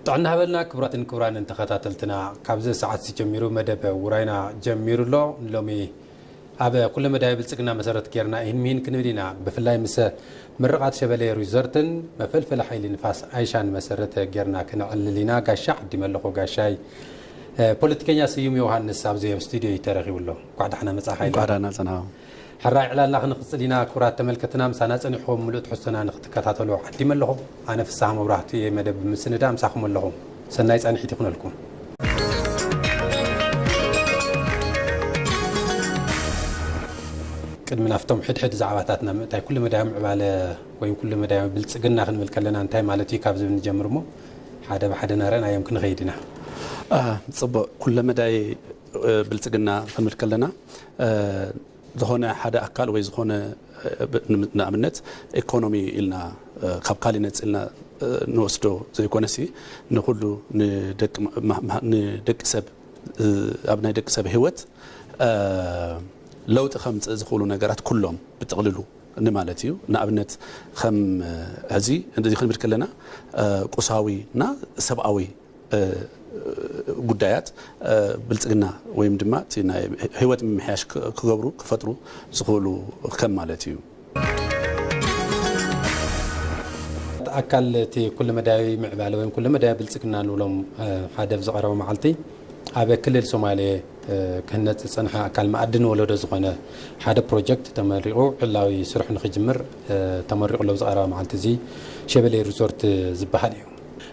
ጥዕና ሃበልና ክቡራትን ክቡራንን ተኸታተልትና፣ ካብዚ ሰዓት ጀሚሩ መደብ ውራይና ጀሚሩ ኣሎ። ሎሚ ኣብ ኩለመዳያዊ ብልጽግና መሰረት ጌርና ይህን ምሂን ክንብል ኢና። ብፍላይ ምስ ምርቓት ሸበሌ ሪዞርትን መፈልፈሊ ሓይሊ ንፋስ ኣይሻን መሰረት ጌርና ክነዕልል ኢና። ጋሻ ዓዲመ ኣለኹ። ጋሻይ፣ እ፣ ፖለቲከኛ ስዩም ዮሃንስ ኣብዚ ኣብ ስቱድዮ እዩ ተረኺቡ ኣሎ። እንኳዕ ደሓና መጻኻ ኢልና። እንኳዕ ደህና ጸናኻ። ሕራይ ዕላልና ክንቕጽል ኢና። ክቡራት ተመልከትና፣ ምሳና ጸኒሕኩም ምሉእ ትሕዝቶና ንክትከታተሉ ዓዲመ ኣለኹ። ኣነ ፍስሃ መብራህቱ እየ፣ መደብ ብምስንዳእ ምሳኹም ኣለኹ። ሰናይ ጻንሒት ይኹነልኩም። ቅድሚ ናብቶም ሕድሕድ ዛዕባታትና ምእታይ፣ ኩለመዳያዊ ምዕባለ ወይም ኩለመዳያዊ ብልጽግና ክንብል ከለና እንታይ ማለት እዩ? ካብ ዝብል ንጀምር እሞ፣ ሓደ ብሓደ እናረኣናዮም ክንኸይድ ኢና። አ፣ ጽቡቕ። ኩለመዳይ፣ እ፣ ብልጽግና ክንብል ከለና፣ እ፣ ዝኾነ ሓደ ኣካል ወይ ዝኾነ፣ እ፣ ብ-፣ ን-፣ ንኣብነት ኢኮኖሚ ኢልና፣ እ፣ ካብ ካልእ ነጺልና፣ እ፣ ንወስዶ ዘይኮነሲ፣ ንኹሉ ንደቂ ማ-፣ ማ-፣ ንደቂ ሰብ፣ እ፣ ኣብ ናይ ደቂ ሰብ ህይወት፣ እ፣ ለውጢ ከምጽእ ዝኽእሉ ነገራት ኩሎም ብጥቕልሉ ንማለት እዩ። ንኣብነት ከም፣ እ፣ ሕዚ እንደዚ ክንብል ከለና፣ እ፣ ቁሳዊ እና ሰብኣዊ፣ እ፣ ጉዳያት፣ እ፣ ብልጽግና ወይም ድማ እቲ ናይ ህይወት ምምሕያሽ ክ-፣ ክገብሩ፣ ክፈጥሩ ዝኽእሉ ከም ማለት እዩ። ኣካል እቲ ኩለመዳያዊ ምዕባለ ወይም ኩለመዳያዊ ብልጽግና ንብሎም፣ እ፣ ሓደ ኣብ ዝቐረበ መዓልቲ ኣብ ክልል ሶማሌ፣ እ፣ ክህነጽ ዝጸንሐ ኣካል መኣድን ወለዶ ዝኾነ ሓደ ፕሮጀክት ተመሪቑ ዕላዊ ስርሑ ንኽጅምር፣ እ፣ ተመሪቑ ኣሎ። ኣብ ዝቐረበ መዓልቲ እዚ ሸበሌ ሪዞርት ዝበሃል እዩ።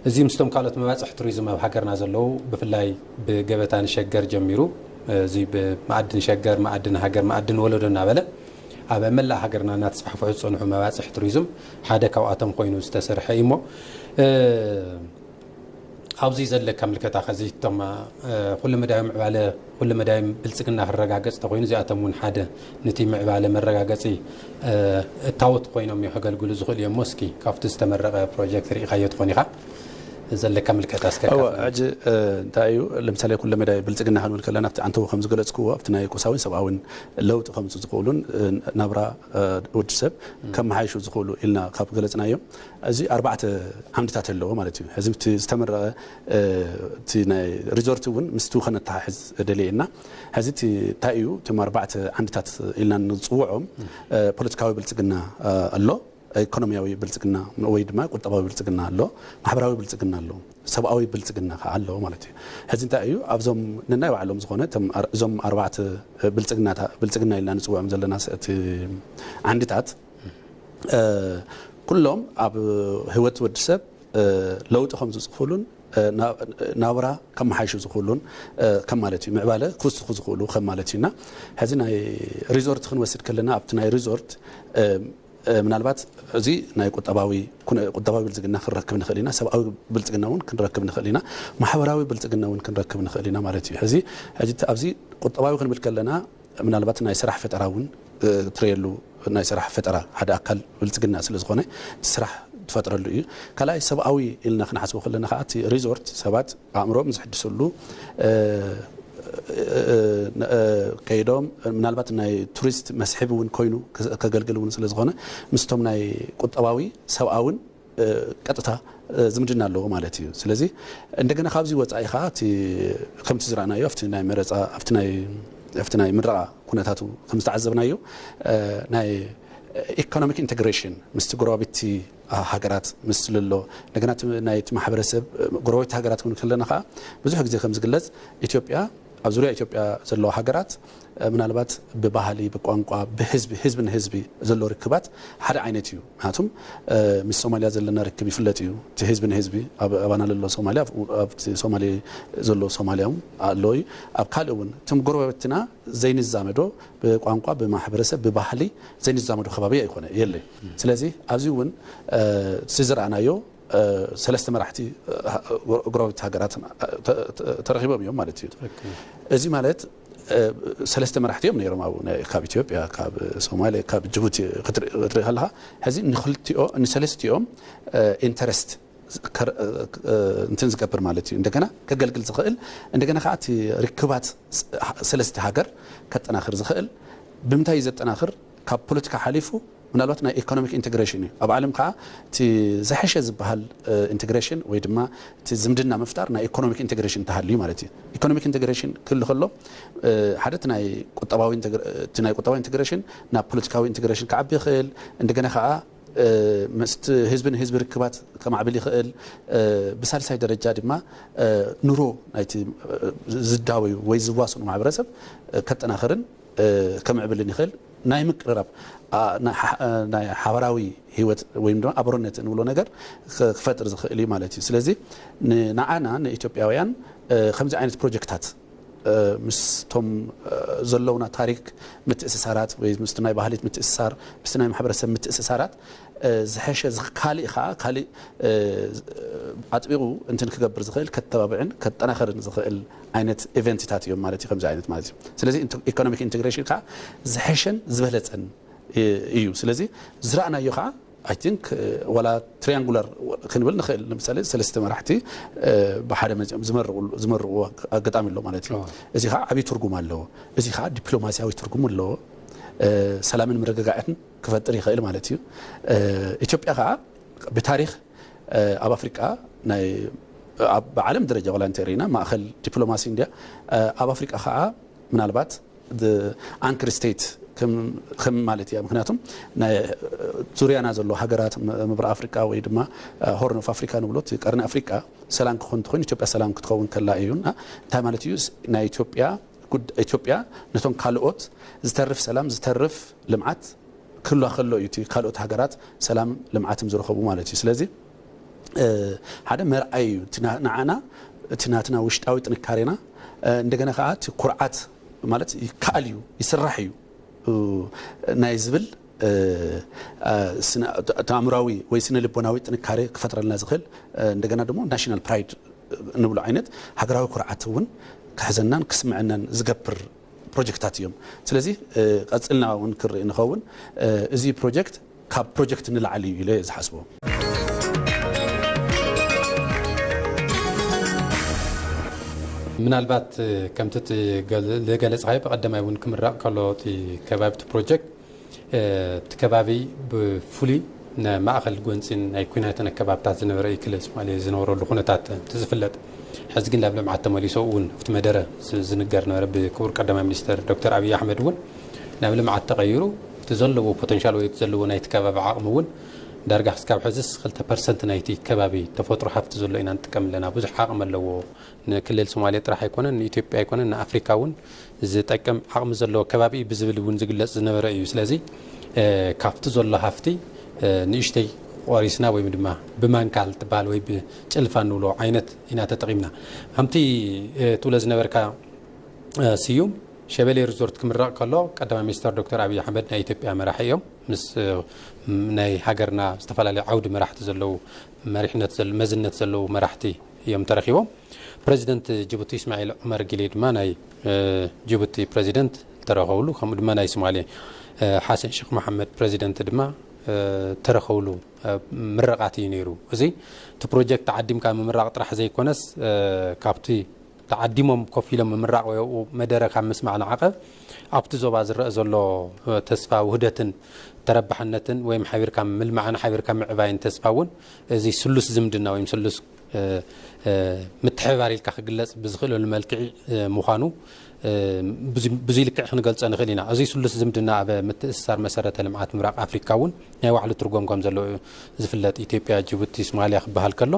እዚ ምስቶም ካልኦት መባጽሕ ቱሪዝም ኣብ ሃገርና ዘለዉ፣ ብፍላይ ብገበታ ንሸገር ጀሚሩ፣ እዚ ብመኣድን ሸገር፣ መኣድን ሃገር፣ መኣድን ወለዶ እናበለ ኣብ መላእ ሃገርና እናተስፋሕፍሑ ዝጸንሑ መባጽሕ ቱሪዝም ሓደ ካብኣቶም ኮይኑ ዝተሰርሐ እዩ እሞ፣ እ፣ ኣብዚ ዘለካ ምልከታ፣ ከዚ እቶም፣ እ፣ ኩለመዳያዊ ምዕባለ፣ ኩለመዳያዊ ብልጽግና ክረጋገጽ ተኮይኑ፣ እዚኣቶም እውን ሓደ ነቲ ምዕባለ መረጋገጺ፣ እ፣ እታወት ኮይኖም እዩ ከገልግሉ ዝኽእሉ እዮም። እስኪ ካብቲ ዝተመረቐ ፕሮጀክት ርኢኻዮ ትኾን ኢኻ? ዘለካ ምልከታ እስከ እወ፣ ኣካፍለና። ሕጂ፣ እ፣ እንታይ እዩ፣ ለምሳሌ ኩለመዳይ ብልጽግና ክንብል ከለና፣ ኣብቲ ኣንተዎ ከም ዝገለጽክዎ፣ ኣብቲ ናይ ቁሳዊን ሰብኣዊን ለውጢ ከምጽኡ ዝኽእሉን፣ እ፣ ናብራ፣ እ፣ ወዲ ሰብ ከመሓይሹ ዝኽእሉ ኢልና ካብ ገለጽናዮም፣ እዚ ኣርባዕተ ዓምድታት ኣለዎ ማለት እዩ። ሕዚ እቲ ዝተመረቐ፣ እ፣ እቲ ናይ ሪዞርት እውን ምስቲ ከነተሓሕዝ ደልየ ኢና። ሕዚ እቲ እንታይ እዩ፣ እቶም ኣርባዕተ ዓምድታት ኢልና ንጽውዖም፣ እ፣ ፖለቲካዊ ብልጽግና፣ እ፣ ኣሎ፣ ኢኮኖሚያዊ ብልጽግና ወይ ድማ ቁጠባዊ ብልጽግና ኣሎ፣ ማሕበራዊ ብልጽግና ኣሎ፣ ሰብኣዊ ብልጽግና ከኣ ኣሎ ማለት እዩ። ሕዚ እንታይ እዩ፣ ኣብዞም ነናይ ባዕሎም ዝኾነ እቶም ኣር-፣ እዞም ኣርባዕተ ብልጽግናታ-፣ ብልጽግና ኢልና ንጽውዖም ዘለና ስ-፣ እቲ ዓንድታት፣ እ፣ ኩሎም ኣብ ህይወት ወዲ ሰብ፣ እ፣ ለውጢ ከም ዝጽኹሉን፣ እ፣ ና-፣ ናብራ ከመሓይሹ ዝኽእሉን፣ እ፣ ከም ማለት እዩ። ምዕባለ ክውስኹ ዝኽእሉ ከም ማለት እዩና፣ ሕዚ ናይ ሪዞርት ክንወስድ ከለና፣ ኣብቲ ናይ ሪዞርት፣ እ፣ እ፣ ምናልባት እዚ ናይ ቁጠባዊ ኩነ-፣ ቁጠባዊ ብልጽግና ክንረክብ ንኽእል ኢና፣ ሰብኣዊ ብልጽግና እውን ክንረክብ ንኽእል ኢና፣ ማሕበራዊ ብልጽግና እውን ክንረክብ ንኽእል ኢና ማለት እዩ። ሕዚ፣ ሕዚ እቲ ኣብዚ ቁጠባዊ ክንብል ከለና፣ ምናልባት ናይ ስራሕ ፈጠራ እውን፣ እ፣ ትርእየሉ፣ ናይ ስራሕ ፈጠራ ሓደ ኣካል ብልጽግና ስለ ዝኾነ፣ እቲ ስራሕ ትፈጥረሉ እዩ። ካልኣይ፣ ሰብኣዊ ኢልና ክንሓስቦ ከለና ከዓ፣ እቲ ሪዞርት ሰባት ኣእምሮኦም ዘሕድሰሉ፣ እ፣ እ፣ እ፣ እ፣ ከይዶም ምናልባት ናይ ቱሪስት መስሕብ እውን ኮይኑ ከ-፣ ከገልግል እውን ስለ ዝኾነ፣ ምስቶም ናይ ቁጠባዊ፣ ሰብኣውን፣ እ፣ ቀጥታ፣ እ፣ ዝምድና ኣለዎ ማለት እዩ። ስለዚ እንደገና ካብዚ ወጻኢ ኸዓ እቲ ከምቲ ዝረኣናዮ ኣብቲ ናይ መረጻ፣ ኣብቲ ናይ፣ ኣብቲ ናይ ምረቓ ኩነታቱ ከም ዝተዓዘብናዮ፣ እ፣ ናይ ኢኮኖሚክ ኢንተግሬሽን ምስቲ ጎረባብቲ ሃገራት ምስ ዝልሎ፣ እንደገና እቲ ናይቲ ማሕበረሰብ፣ ጎረቤት ሃገራት ክብል ከለና ከዓ ብዙሕ ግዜ ከም ዝግለጽ፣ ኢትዮጵያ፣ ኣብ ዙርያ ኢትዮጵያ ዘለዋ ሃገራት፣ ምናልባት ብባህሊ፣ ብቋንቋ፣ ብህዝቢ፣ ህዝቢ ንህዝቢ ዘሎ ርክባት ሓደ ዓይነት እዩ። ምክንያቱም፣ ምስ ሶማልያ ዘለና ርክብ ይፍለጥ እዩ። እቲ ህዝቢ ንህዝቢ፣ ኣብ ኣባና ዘሎ ሶማልያ፣ ኣብ፣ ኣብቲ ሶማሌ ዘሎ ሶማልያ እውን ኣሎ እዩ። ኣብ ካልእ እውን፣ እቶም ጎረባብትና ዘይንዛመዶ፣ ብቋንቋ፣ ብማሕበረሰብ፣ ብባህሊ ዘይንዛመዶ ከባቢ ኣይኮነ፣ የለ። ስለዚ ኣብዚ እውን፣ እ፣ እቲ ዝረኣናዮ፣ እ፣ ሰለስተ መራሕቲ፣ እ፣ ጎ-፣ ጎረባብቲ ሃገራት፣ እ፣ ተ-፣ ተ-፣ ተረኺቦም እዮም ማለት እዩ። ትክክል። እዚ ማለት፣ እ፣ ሰለስተ መራሕቲ እዮም ነይሮም ኣብኡ፣ ናይ፣ ካብ ኢትዮጵያ፣ ካብ ሶማሌ፣ ካብ ጅቡቲ ክትርኢ፣ ክትርኢ ከለኻ፣ ሕዚ ንክልቲኦ-፣ ንሰለስቲኦም፣ እ፣ ኢንተረስት ከር-፣ እ፣ እ፣ እንትን ዝገብር ማለት እዩ። እንደገና ከገልግል ዝኽእል፣ እንደገና ከዓ እቲ ርክባት ስ-፣ ሰለስተ ሃገር ከጠናኽር ዝኽእል፣ ብምንታይ እዩ ዘጠናኽር? ካብ ፖለቲካ ሓሊፉ ምናልባት ናይ ኢኮኖሚክ ኢንቴግሬሽን እዩ። ኣብ ዓለም ከዓ እቲ ዝሐሸ ዝበሃል ኢንቴግሬሽን ወይ ድማ እቲ ዝምድና ምፍጣር ናይ ኢኮኖሚክ ኢንቴግሬሽን እንተሃልዩ ማለት እዩ። ኢኮኖሚክ ኢንቴግሬሽን ክህሉ ከሎ ሓደ ናይ ቁጠባዊ ኢንቴግሬሽን ናብ ፖለቲካዊ ኢንቴግሬሽን ክዓቢ ይኽእል። እንደገና ከዓ ምስቲ ህዝቢ ንህዝቢ ርክባት ከማዕብል ይኽእል። ብሳልሳይ ደረጃ ድማ ኑሮ ናይቲ ዝዳወዩ ወይ ዝዋስኑ ማሕበረሰብ ከጠናኽርን ከምዕብልን ይኽእል። ናይ ምቅርራብ ናይ ሓበራዊ ህይወት ወይም ድማ ኣብሮነት እንብሎ ነገር ክፈጥር ዝኽእል እዩ ማለት እዩ። ስለዚ ንዓና ንኢትዮጵያውያን ከምዚ ዓይነት ፕሮጀክታት ምስቶም ዘለውና ታሪክ ምትእስሳራት ወይ ምስ ናይ ባህሊት ምትእስሳር ምስ ናይ ማሕበረሰብ ምትእስሳራት ዝሐሸ ካልእ ከዓ ካልእ ኣጥቢቑ እንትን ክገብር ዝኽእል ከተባብዕን ከጠናኸርን ዝኽእል ዓይነት ኢቨንትታት እዮም ማለት እዩ። ከምዚ ዓይነት ማለት እዩ። ስለዚ ኢኮኖሚክ ኢንቴግሬሽን ከዓ ዝሐሸን ዝበለፀን እዩ። ስለዚ ዝረኣናዮ ከዓ I think ዋላ ትሪያንጉላር ክንብል ንኽእል። ለምሳሌ ሰለስተ መራሕቲ ብሓደ መፂኦም ዝመርቕዎ ኣጋጣሚ ኣሎ ማለት እዩ። እዚ ከዓ ዓብዪ ትርጉም ኣለዎ። እዚ ከዓ ዲፕሎማሲያዊ ትርጉም ኣለዎ። ሰላምን ምርግጋዕን ክፈጥር ይኽእል ማለት እዩ። ኢትዮጵያ ከዓ ብታሪክ ኣብ ኣፍሪቃ ናይ ብዓለም ደረጃ ዋላ እንተሪና ማእኸል ዲፕሎማሲ እንድያ። ኣብ ኣፍሪቃ ከዓ ምናልባት ኣንክር ስቴት ከም ማለት እያ። ምክንያቱም ናይ ዙርያና ዘሎ ሃገራት ምብራቅ ኣፍሪቃ ወይ ድማ ሆርን ኦፍ ኣፍሪካ ንብሎ ቀርኒ ኣፍሪቃ ሰላም ክኾን እንተኮይኑ ኢትዮጵያ ሰላም ክትኸውን ከላ እዩ። እና እንታይ ማለት እዩ? ናይ ኢትዮጵያ ኢትዮጵያ ነቶም ካልኦት ዝተርፍ ሰላም ዝተርፍ ልምዓት ክህልዋ ከሎ እዩ እቲ ካልኦት ሃገራት ሰላም ልምዓትም ዝረኸቡ ማለት እዩ። ስለዚ ሓደ መርኣይ እዩ ንዓና እቲ ናትና ውሽጣዊ ጥንካሬና እንደገና ከዓ እቲ ኩርዓት ማለት ይከኣል እዩ ይስራሕ እዩ ናይ ዝብል ተኣምራዊ ወይ ስነ ልቦናዊ ጥንካሬ ክፈጥረልና ዝኽእል እንደገና ደግሞ ናሽናል ፕራይድ ንብሎ ዓይነት ሃገራዊ ኩርዓት እውን ክሕዘናን ክስምዐናን ዝገብር ፕሮጀክታት እዮም። ስለዚ ቀፅልና እውን ክርኢ ንኸውን እዚ ፕሮጀክት ካብ ፕሮጀክት ንላዕሊ እዩ ኢለ ዝሓስቦ። ምናልባት ከምቲ ዝገለፅካዮ ብቀዳማይ እውን ክምረቕ ከሎ እቲ ከባቢ እቲ ፕሮጀክት እቲ ከባቢ ብፍሉይ ማእኸል ጎንፂን ናይ ኩናትን ኣከባብታት ዝነበረ እዩ ክልል ሶማሌ ዝነበረሉ ኩነታት እቲ ዝፍለጥ። ሕዚ ግን ናብ ልምዓት ተመሊሶ እውን ኣብቲ መደረ ዝንገር ነበረ ብክቡር ቀዳማይ ሚኒስተር ዶክተር ኣብይ ኣሕመድ እውን ናብ ልምዓት ተቐይሩ እቲ ዘለዎ ፖተንሻል ወይ እቲ ዘለዎ ናይቲ ከባቢ ዓቕሚ እውን ዳርጋ ክስካብ ሕዝስ ክልተ ፐርሰንት ናይቲ ከባቢ ተፈጥሮ ሃፍቲ ዘሎ ኢና ንጥቀም ኣለና። ብዙሕ ዓቕሚ ኣለዎ። ንክልል ሶማሌ ጥራሕ ኣይኮነን ንኢትዮጵያ ኣይኮነን ንኣፍሪካ እውን ዝጠቅም ዓቕሚ ዘለዎ ከባቢ እዩ ብዝብል እውን ዝግለፅ ዝነበረ እዩ። ስለዚ ካብቲ ዘሎ ሃፍቲ ንእሽተይ ቆሪስና ወይም ድማ ብማንካ ትበሃል ወይ ብጭልፋ ንብሎ ዓይነት ኢና ተጠቂምና። ከምቲ ትብሎ ዝነበርካ ስዩም ሸበሌ ሪዞርት ክምረቕ ከሎ ቀዳማይ ሚኒስተር ዶክተር ኣብይ ኣሕመድ ናይ ኢትዮጵያ መራሒ እዮም ምስ ናይ ሃገርና ዝተፈላለዩ ዓውዲ መራሕቲ ዘለዉ መሪሕነት መዝነት ዘለዉ መራሕቲ እዮም ተረኺቦም። ፕረዚደንት ጅቡቲ እስማዒል ዑመር ጊሌ ድማ ናይ ጅቡቲ ፕረዚደንት ተረኸብሉ ከምኡ ድማ ናይ ሶማሌ ሓሰን ሼክ መሓመድ ፕረዚደንት ድማ ተረኸብሉ ምርቓት እዩ ነይሩ። እዚ እቲ ፕሮጀክት ተዓዲምካ ምምራቕ ጥራሕ ዘይኮነስ ካብቲ ተዓዲሞም ኮፍ ኢሎም ምምራቕ ወይ ኣብኡ መደረ ካብ ምስማዕ ንዓቐብ ኣብቲ ዞባ ዝረአ ዘሎ ተስፋ ውህደትን ተረባሕነትን ወይም ሓቢርካ ምልማዕን ሓቢርካ ምዕባይን ተስፋ እውን እዚ ስሉስ ዝምድና ወይም ስሉስ ምትሕብባር ኢልካ ክግለፅ ብዝኽእለሉ መልክዕ ምዃኑ ብዙይ ልክዕ ክንገልፆ ንኽእል ኢና። እዚ ስሉስ ዝምድና ኣብ ምትእስሳር መሰረተ ልምዓት ምብራቕ ኣፍሪካ እውን ናይ ባዕሉ ትርጎም ከም ዘለዎ ዝፍለጥ ኢትዮጵያ፣ ጅቡቲ፣ ሶማሊያ ክበሃል ከሎ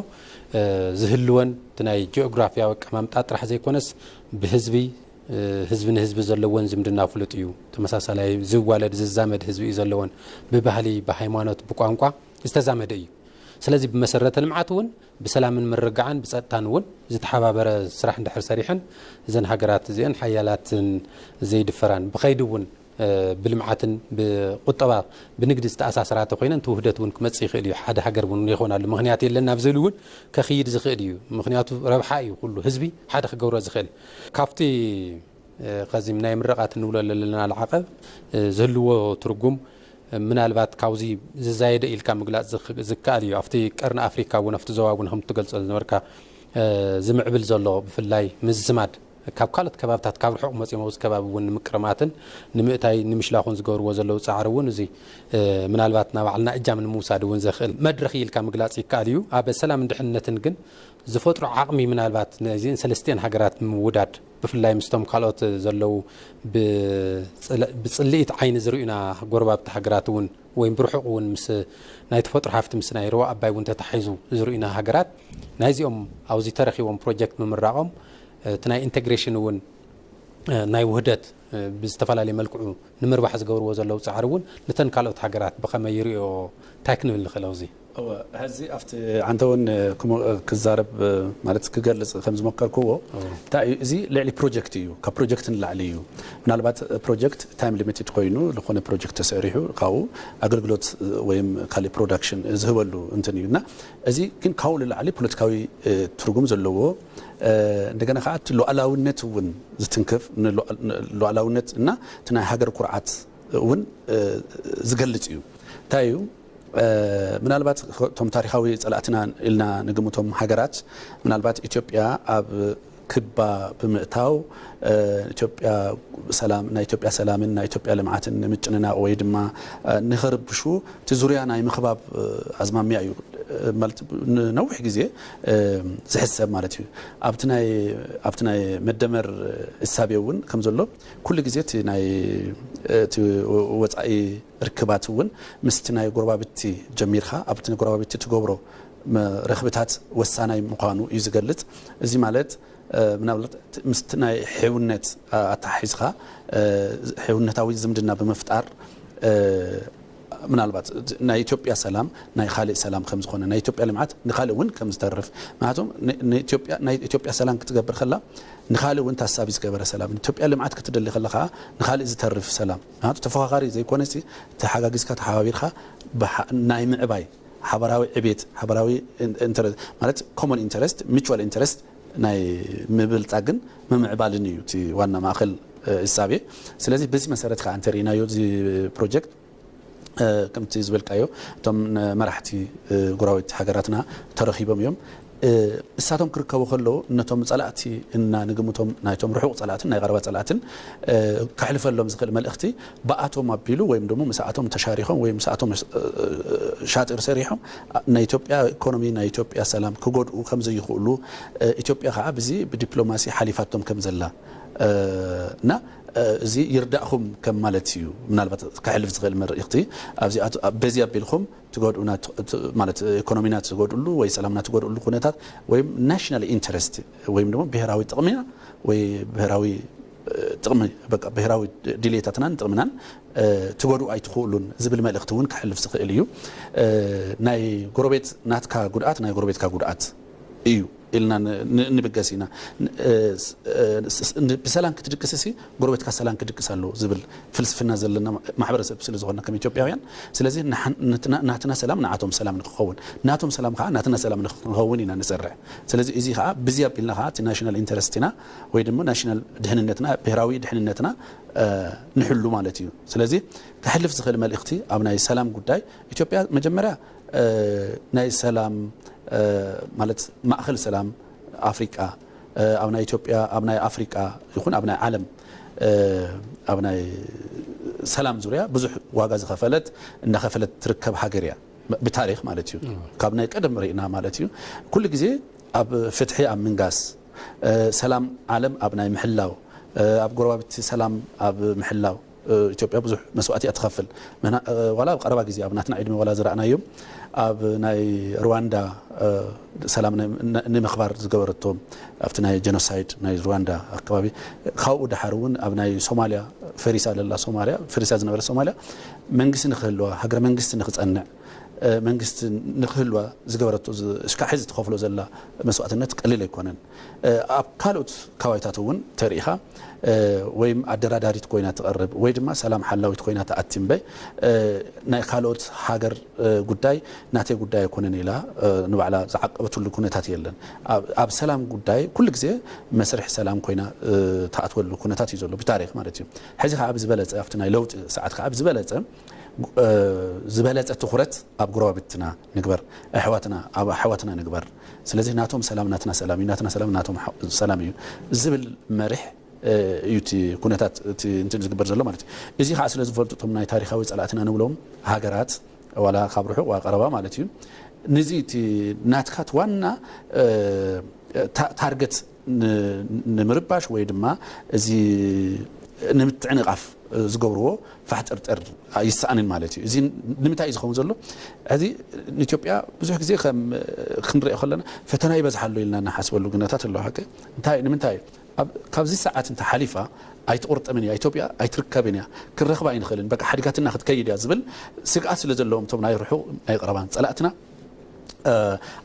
ዝህልወን እቲ ናይ ጂኦግራፊያዊ ኣቀማምጣ ጥራሕ ዘይኮነስ ብህዝቢ ህዝቢ ንህዝቢ ዘለወን ዝምድና ፍሉጥ እዩ። ተመሳሳላይ ዝዋለድ ዝዛመድ ህዝቢ እዩ ዘለወን። ብባህሊ፣ ብሃይማኖት፣ ብቋንቋ ዝተዛመደ እዩ። ስለዚ ብመሰረተ ልምዓት እውን ብሰላምን ምርግጋዕን ብፀጥታን እውን ዝተሓባበረ ስራሕ እንድሕር ሰሪሐን እዘን ሃገራት እዚአን ሓያላትን ዘይድፈራን ብኸይዲ እውን ብልምዓትን ብቁጠባ ብንግዲ ዝተኣሳሰራ ተኮይነን እቲ ውህደት እውን ክመፅእ ይኽእል እዩ። ሓደ ሃገር እውን ይኾናሉ ምኽንያት የለን ናብ ዝብል እውን ከኽይድ ዝኽእል እዩ። ምኽንያቱ ረብሓ እዩ ኩሉ ህዝቢ ሓደ ክገብሮ ዝኽእል። ካብቲ ከዚ ናይ ምረቓት እንብሎ ዘለና ዓቐብ ዝህልዎ ትርጉም ምናልባት ካብዚ ዝዛየደ ኢልካ ምግላፅ ዝከኣል እዩ። ኣብቲ ቀርኒ ኣፍሪካ እውን ኣብቲ ዞባ እውን ከም ትገልፆ ዝነበርካ ዝምዕብል ዘሎ ብፍላይ ምዝማድ ካብ ካልኦት ከባብታት ካብ ርሑቕ መፂኦም ኣብዚ ከባቢ እውን ንምቅርማትን ንምእታይ ንምሽላኹን ዝገብርዎ ዘለዉ ፃዕሪ እውን እዚ ምናልባት ናብ ባዕልና እጃም ንምውሳድ እውን ዘኽእል መድረኽ ኢልካ ምግላፅ ይከኣል እዩ። ኣብ ሰላምን ድሕንነትን ግን ዝፈጥሮ ዓቕሚ ምናልባት ነዚን ሰለስቲኤን ሃገራት ንምውዳድ ብፍላይ ምስቶም ካልኦት ዘለዉ ብፅልኢት ዓይኒ ዝርእዩና ጎረባብቲ ሃገራት እውን ወይም ብርሑቕ እውን ምስ ናይ ተፈጥሮ ሃፍቲ ምስ ናይ ሩባ ኣባይ እውን ተታሒዙ ዝርእዩና ሃገራት ናይዚኦም ኣብዚ ተረኺቦም ፕሮጀክት ምምራቖም እቲ ናይ ኢንተግሬሽን እውን ናይ ውህደት ብዝተፈላለየ መልክዑ ንምርባሕ ዝገብርዎ ዘለዉ ፃዕሪ እውን ነተን ካልኦት ሃገራት ብኸመይ ይርእዮ እንታይ ክንብል ንኽእል ኣብዚ? ሕዚ ኣብቲ ዓንተ እውን ክዛረብ ማለት ክገልፅ ከም ዝመከርክዎ እንታይ እዩ እዚ ልዕሊ ፕሮጀክት እዩ ካብ ፕሮጀክት ንላዕሊ እዩ ምናልባት ፕሮጀክት ታይም ሊሚትድ ኮይኑ ዝኾነ ፕሮጀክት ተሰሪሑ ካብኡ ኣገልግሎት ወይም ካልእ ፕሮዳክሽን ዝህበሉ እንትን እዩ እና እዚ ግን ካብኡ ንላዕሊ ፖለቲካዊ ትርጉም ዘለዎ እንደገና ከዓ ሉዓላውነት እውን ዝትንክፍ ሉዓላውነት እና እቲ ናይ ሃገር ኩርዓት እውን ዝገልፅ እዩ እንታይ እዩ ምናልባት እቶም ታሪካዊ ፀላእትና ኢልና ንግምቶም ሃገራት ምናልባት ኢትዮጵያ ኣብ ክባ ብምእታው ኢትዮጵያ ሰላም ናይ ኢትዮጵያ ሰላምን ናይ ኢትዮጵያ ልምዓትን ንምጭንናቕ ወይ ድማ ንኸርብሹ እቲ ዙርያ ናይ ምኽባብ ኣዝማሚያ እዩ ማለት ንነዊሕ ግዜ ዝሕሰብ ማለት እዩ ኣብቲ ናይ ኣብቲ ናይ መደመር እሳቤ እውን ከም ዘሎ ኩሉ ግዜ እቲ ናይ እቲ ወፃኢ ርክባት እውን ምስቲ ናይ ጎረባብቲ ጀሚርካ ኣብቲ ጎረባብቲ ትገብሮ ረኽብታት ወሳናይ ምዃኑ እዩ ዝገልጽ። እዚ ማለት ምናልባት ምስቲ ናይ ሕውነት ኣተሓሒዝካ ሕውነታዊ ዝምድና ብምፍጣር ምናልባት ናይ ኢትዮጵያ ሰላም ናይ ካልእ ሰላም ከም ዝኾነ ናይ ኢትዮጵያ ልምዓት ንካልእ እውን ከም ዝተርፍ ምክንያቱም ናይ ኢትዮጵያ ሰላም ክትገብር ከላ ንኻልእ እውን ታሳቢ ዝገበረ ሰላም ኢትዮጵያ ልምዓት ክትደሊ ከለኻ ንኻልእ ዝተርፍ ሰላም ናቱ ተፈኻኻሪ ዘይኮነሲ ተሓጋጊዝካ ተሓባቢርካ ናይ ምዕባይ ሓበራዊ ዕቤት ሓበራዊ ማለት common interest mutual interest ናይ ምብልፃግን ምምዕባልን እዩ እቲ ዋና ማእኸል እሳቤ ስለዚህ በዚ መሰረት ከዓ እንተርኢናዮ እዚ ፕሮጀክት ከምቲ ዝበልካዮ እቶም መራሕቲ ጎረባብቲ ሃገራትና ተረኺቦም እዮም እሳቶም ክርከቡ ከለዉ ነቶም ፀላእቲ እና ንግምቶም ናይቶም ርሑቕ ፀላእትን ናይ ቀረባ ፀላእትን ከሕልፈሎም ዝኽእል መልእኽቲ ብኣቶም ኣቢሉ ወይም ደሞ ምስኣቶም ተሻሪኾም ወይ ምስኣቶም ሻጢር ሰሪሖም ናይ ኢትዮጵያ ኢኮኖሚ ናይ ኢትዮጵያ ሰላም ክጎድኡ ከም ዘይኽእሉ ኢትዮጵያ ከዓ ብዚ ብዲፕሎማሲ ሓሊፋቶም ከም ዘላ እና እዚ ይርዳእኹም ከም ማለት እዩ ምናልባት ክሕልፍ ዝኽእል መልእኽቲ ኣብዚ በዚ ኣቢልኩም ትጎድኡና ማለት ኢኮኖሚና ትጎድእሉ ወይ ሰላምና ትጎድእሉ ኩነታት ወይም national interest ወይም ደግሞ ብሄራዊ ጥቕሚና ወይ ብሄራዊ ጥቕሚ ብሄራዊ ድሌታትናን ጥቕምናን ትጎድኡ ኣይትኽእሉን ዝብል መልእኽቲ እውን ክሕልፍ ዝኽእል እዩ ናይ ጎረቤት ናትካ ጉድኣት ናይ ጎረቤትና ጉድኣት እዩ ኢልና ንብገስ ኢና ብሰላም ክትድቅስ ሲ ጎረቤትካ ሰላም ክድቅስ ኣለዎ ዝብል ፍልስፍና ዘለና ማሕበረሰብ ስለ ዝኾንና ከም ኢትዮጵያውያን ስለዚ ናትና ሰላም ንዓቶም ሰላም ንክኸውን ናቶም ሰላም ከዓ ናትና ሰላም ንክኸውን ኢና ንፅርዕ ስለዚ እዚ ከዓ ብዚ ኣቢልና ከዓ እቲ national interest ኢና ወይ ድማ national ድሕንነትና ብሄራዊ ድሕንነትና ንሕሉ ማለት እዩ ስለዚ ክሕልፍ ዝኽእል መልእኽቲ ኣብ ናይ ሰላም ጉዳይ ኢትዮጵያ መጀመርያ ናይ ሰላም ማለት ማእኸል ሰላም ኣፍሪቃ ኣብ ናይ ኢትዮጵያ ኣብ ናይ ኣፍሪቃ ይኹን ኣብ ናይ ዓለም ኣብ ናይ ሰላም ዙርያ ብዙሕ ዋጋ ዝኸፈለት እናኸፈለት ትርከብ ሃገር እያ ብታሪክ ማለት እዩ ካብ ናይ ቀደም ርኢና ማለት እዩ ኩሉ ግዜ ኣብ ፍትሒ ኣብ ምንጋስ ሰላም ዓለም ኣብ ናይ ምሕላው ኣብ ጎረባብቲ ሰላም ኣብ ምሕላው ኢትዮጵያ ብዙሕ መስዋእቲ እያ ትኸፍል ዋላ ኣብ ቀረባ ግዜ ኣብ ናትና ዕድመ ዋላ ዝረኣናዮም ኣብ ናይ ሩዋንዳ ሰላም ንምኽባር ዝገበረቶ ኣብቲ ናይ ጀኖሳይድ ናይ ሩዋንዳ ኣከባቢ ካብኡ ድሓር እውን ኣብ ናይ ሶማልያ ፈሪሳ ለላ ሶማልያ ፈሪሳ ዝነበረ ሶማልያ መንግስቲ ንክህልዋ ሃገረ መንግስቲ ንክፀንዕ መንግስቲ ንክህልዋ ዝገበረቶ እስካብ ሕዚ ትኸፍሎ ዘላ መስዋእትነት ቀሊል ኣይኮነን ኣብ ካልኦት ከባቢታት እውን ተሪኢኻ ወይም ኣደራዳሪት ኮይና ትቐርብ ወይ ድማ ሰላም ሓላዊት ኮይና ትኣቲ እምበይ ናይ ካልኦት ሃገር ጉዳይ ናተይ ጉዳይ ኣይኮነን ኢላ ንባዕላ ዝዓቀበትሉ ኩነታት የለን ኣብ ሰላም ጉዳይ ኩሉ ግዜ መስርሒ ሰላም ኮይና ትኣትወሉ ኩነታት እዩ ዘሎ ብታሪክ ማለት እዩ ሕዚ ከዓ ብዝበለፀ ኣብቲ ናይ ለውጢ ሰዓት ከዓ ብዝበለፀ ዝበለፀ ትኹረት ኣብ ጎረባብትና ንግበር፣ ኣሕዋትና ኣብ ኣሕዋትና ንግበር። ስለዚህ ናቶም ሰላም ናትና ሰላም እዩ፣ ናትና ሰላም ናቶም ሰላም እዩ ዝብል መሪሕ እዩ እቲ ኩነታት እቲ እንትን ዝግበር ዘሎ ማለት እዩ። እዚ ከዓ ስለ ዝፈልጡ እቶም ናይ ታሪካዊ ፀላእትና ንብሎም ሃገራት ዋላ ካብ ርሑቕ ዋ ቀረባ ማለት እዩ፣ ነዚ እቲ ናትካት ዋና ታርገት ንምርባሽ ወይ ድማ እዚ ንምትዕንቓፍ ዝገብርዎ ፋሕጥርጥር ኣይሰኣንን ማለት እዩ። እዚ ንምንታይ እዩ ዝኸውን ዘሎ? እዚ ንኢትዮጵያ ብዙሕ ግዜ ከም ክንሪኦ ከለና ፈተና ይበዝሓ ኣሎ ኢልና እናሓስበሉ ግነታት ኣለዎ። ሓቂ እንታይ ንምንታይ ካብዚ ሰዓት እንተ ሓሊፋ ኣይትቑርጥምን እያ ኢትዮጵያ፣ ኣይትርከብን እያ፣ ክንረኽባ ኣይንኽእልን፣ በቃ ሓዲጋትና ክትከይድ እያ ዝብል ስግኣት ስለ ዘለዎም እቶም ናይ ርሑቕ ናይ ቀረባን ጸላእትና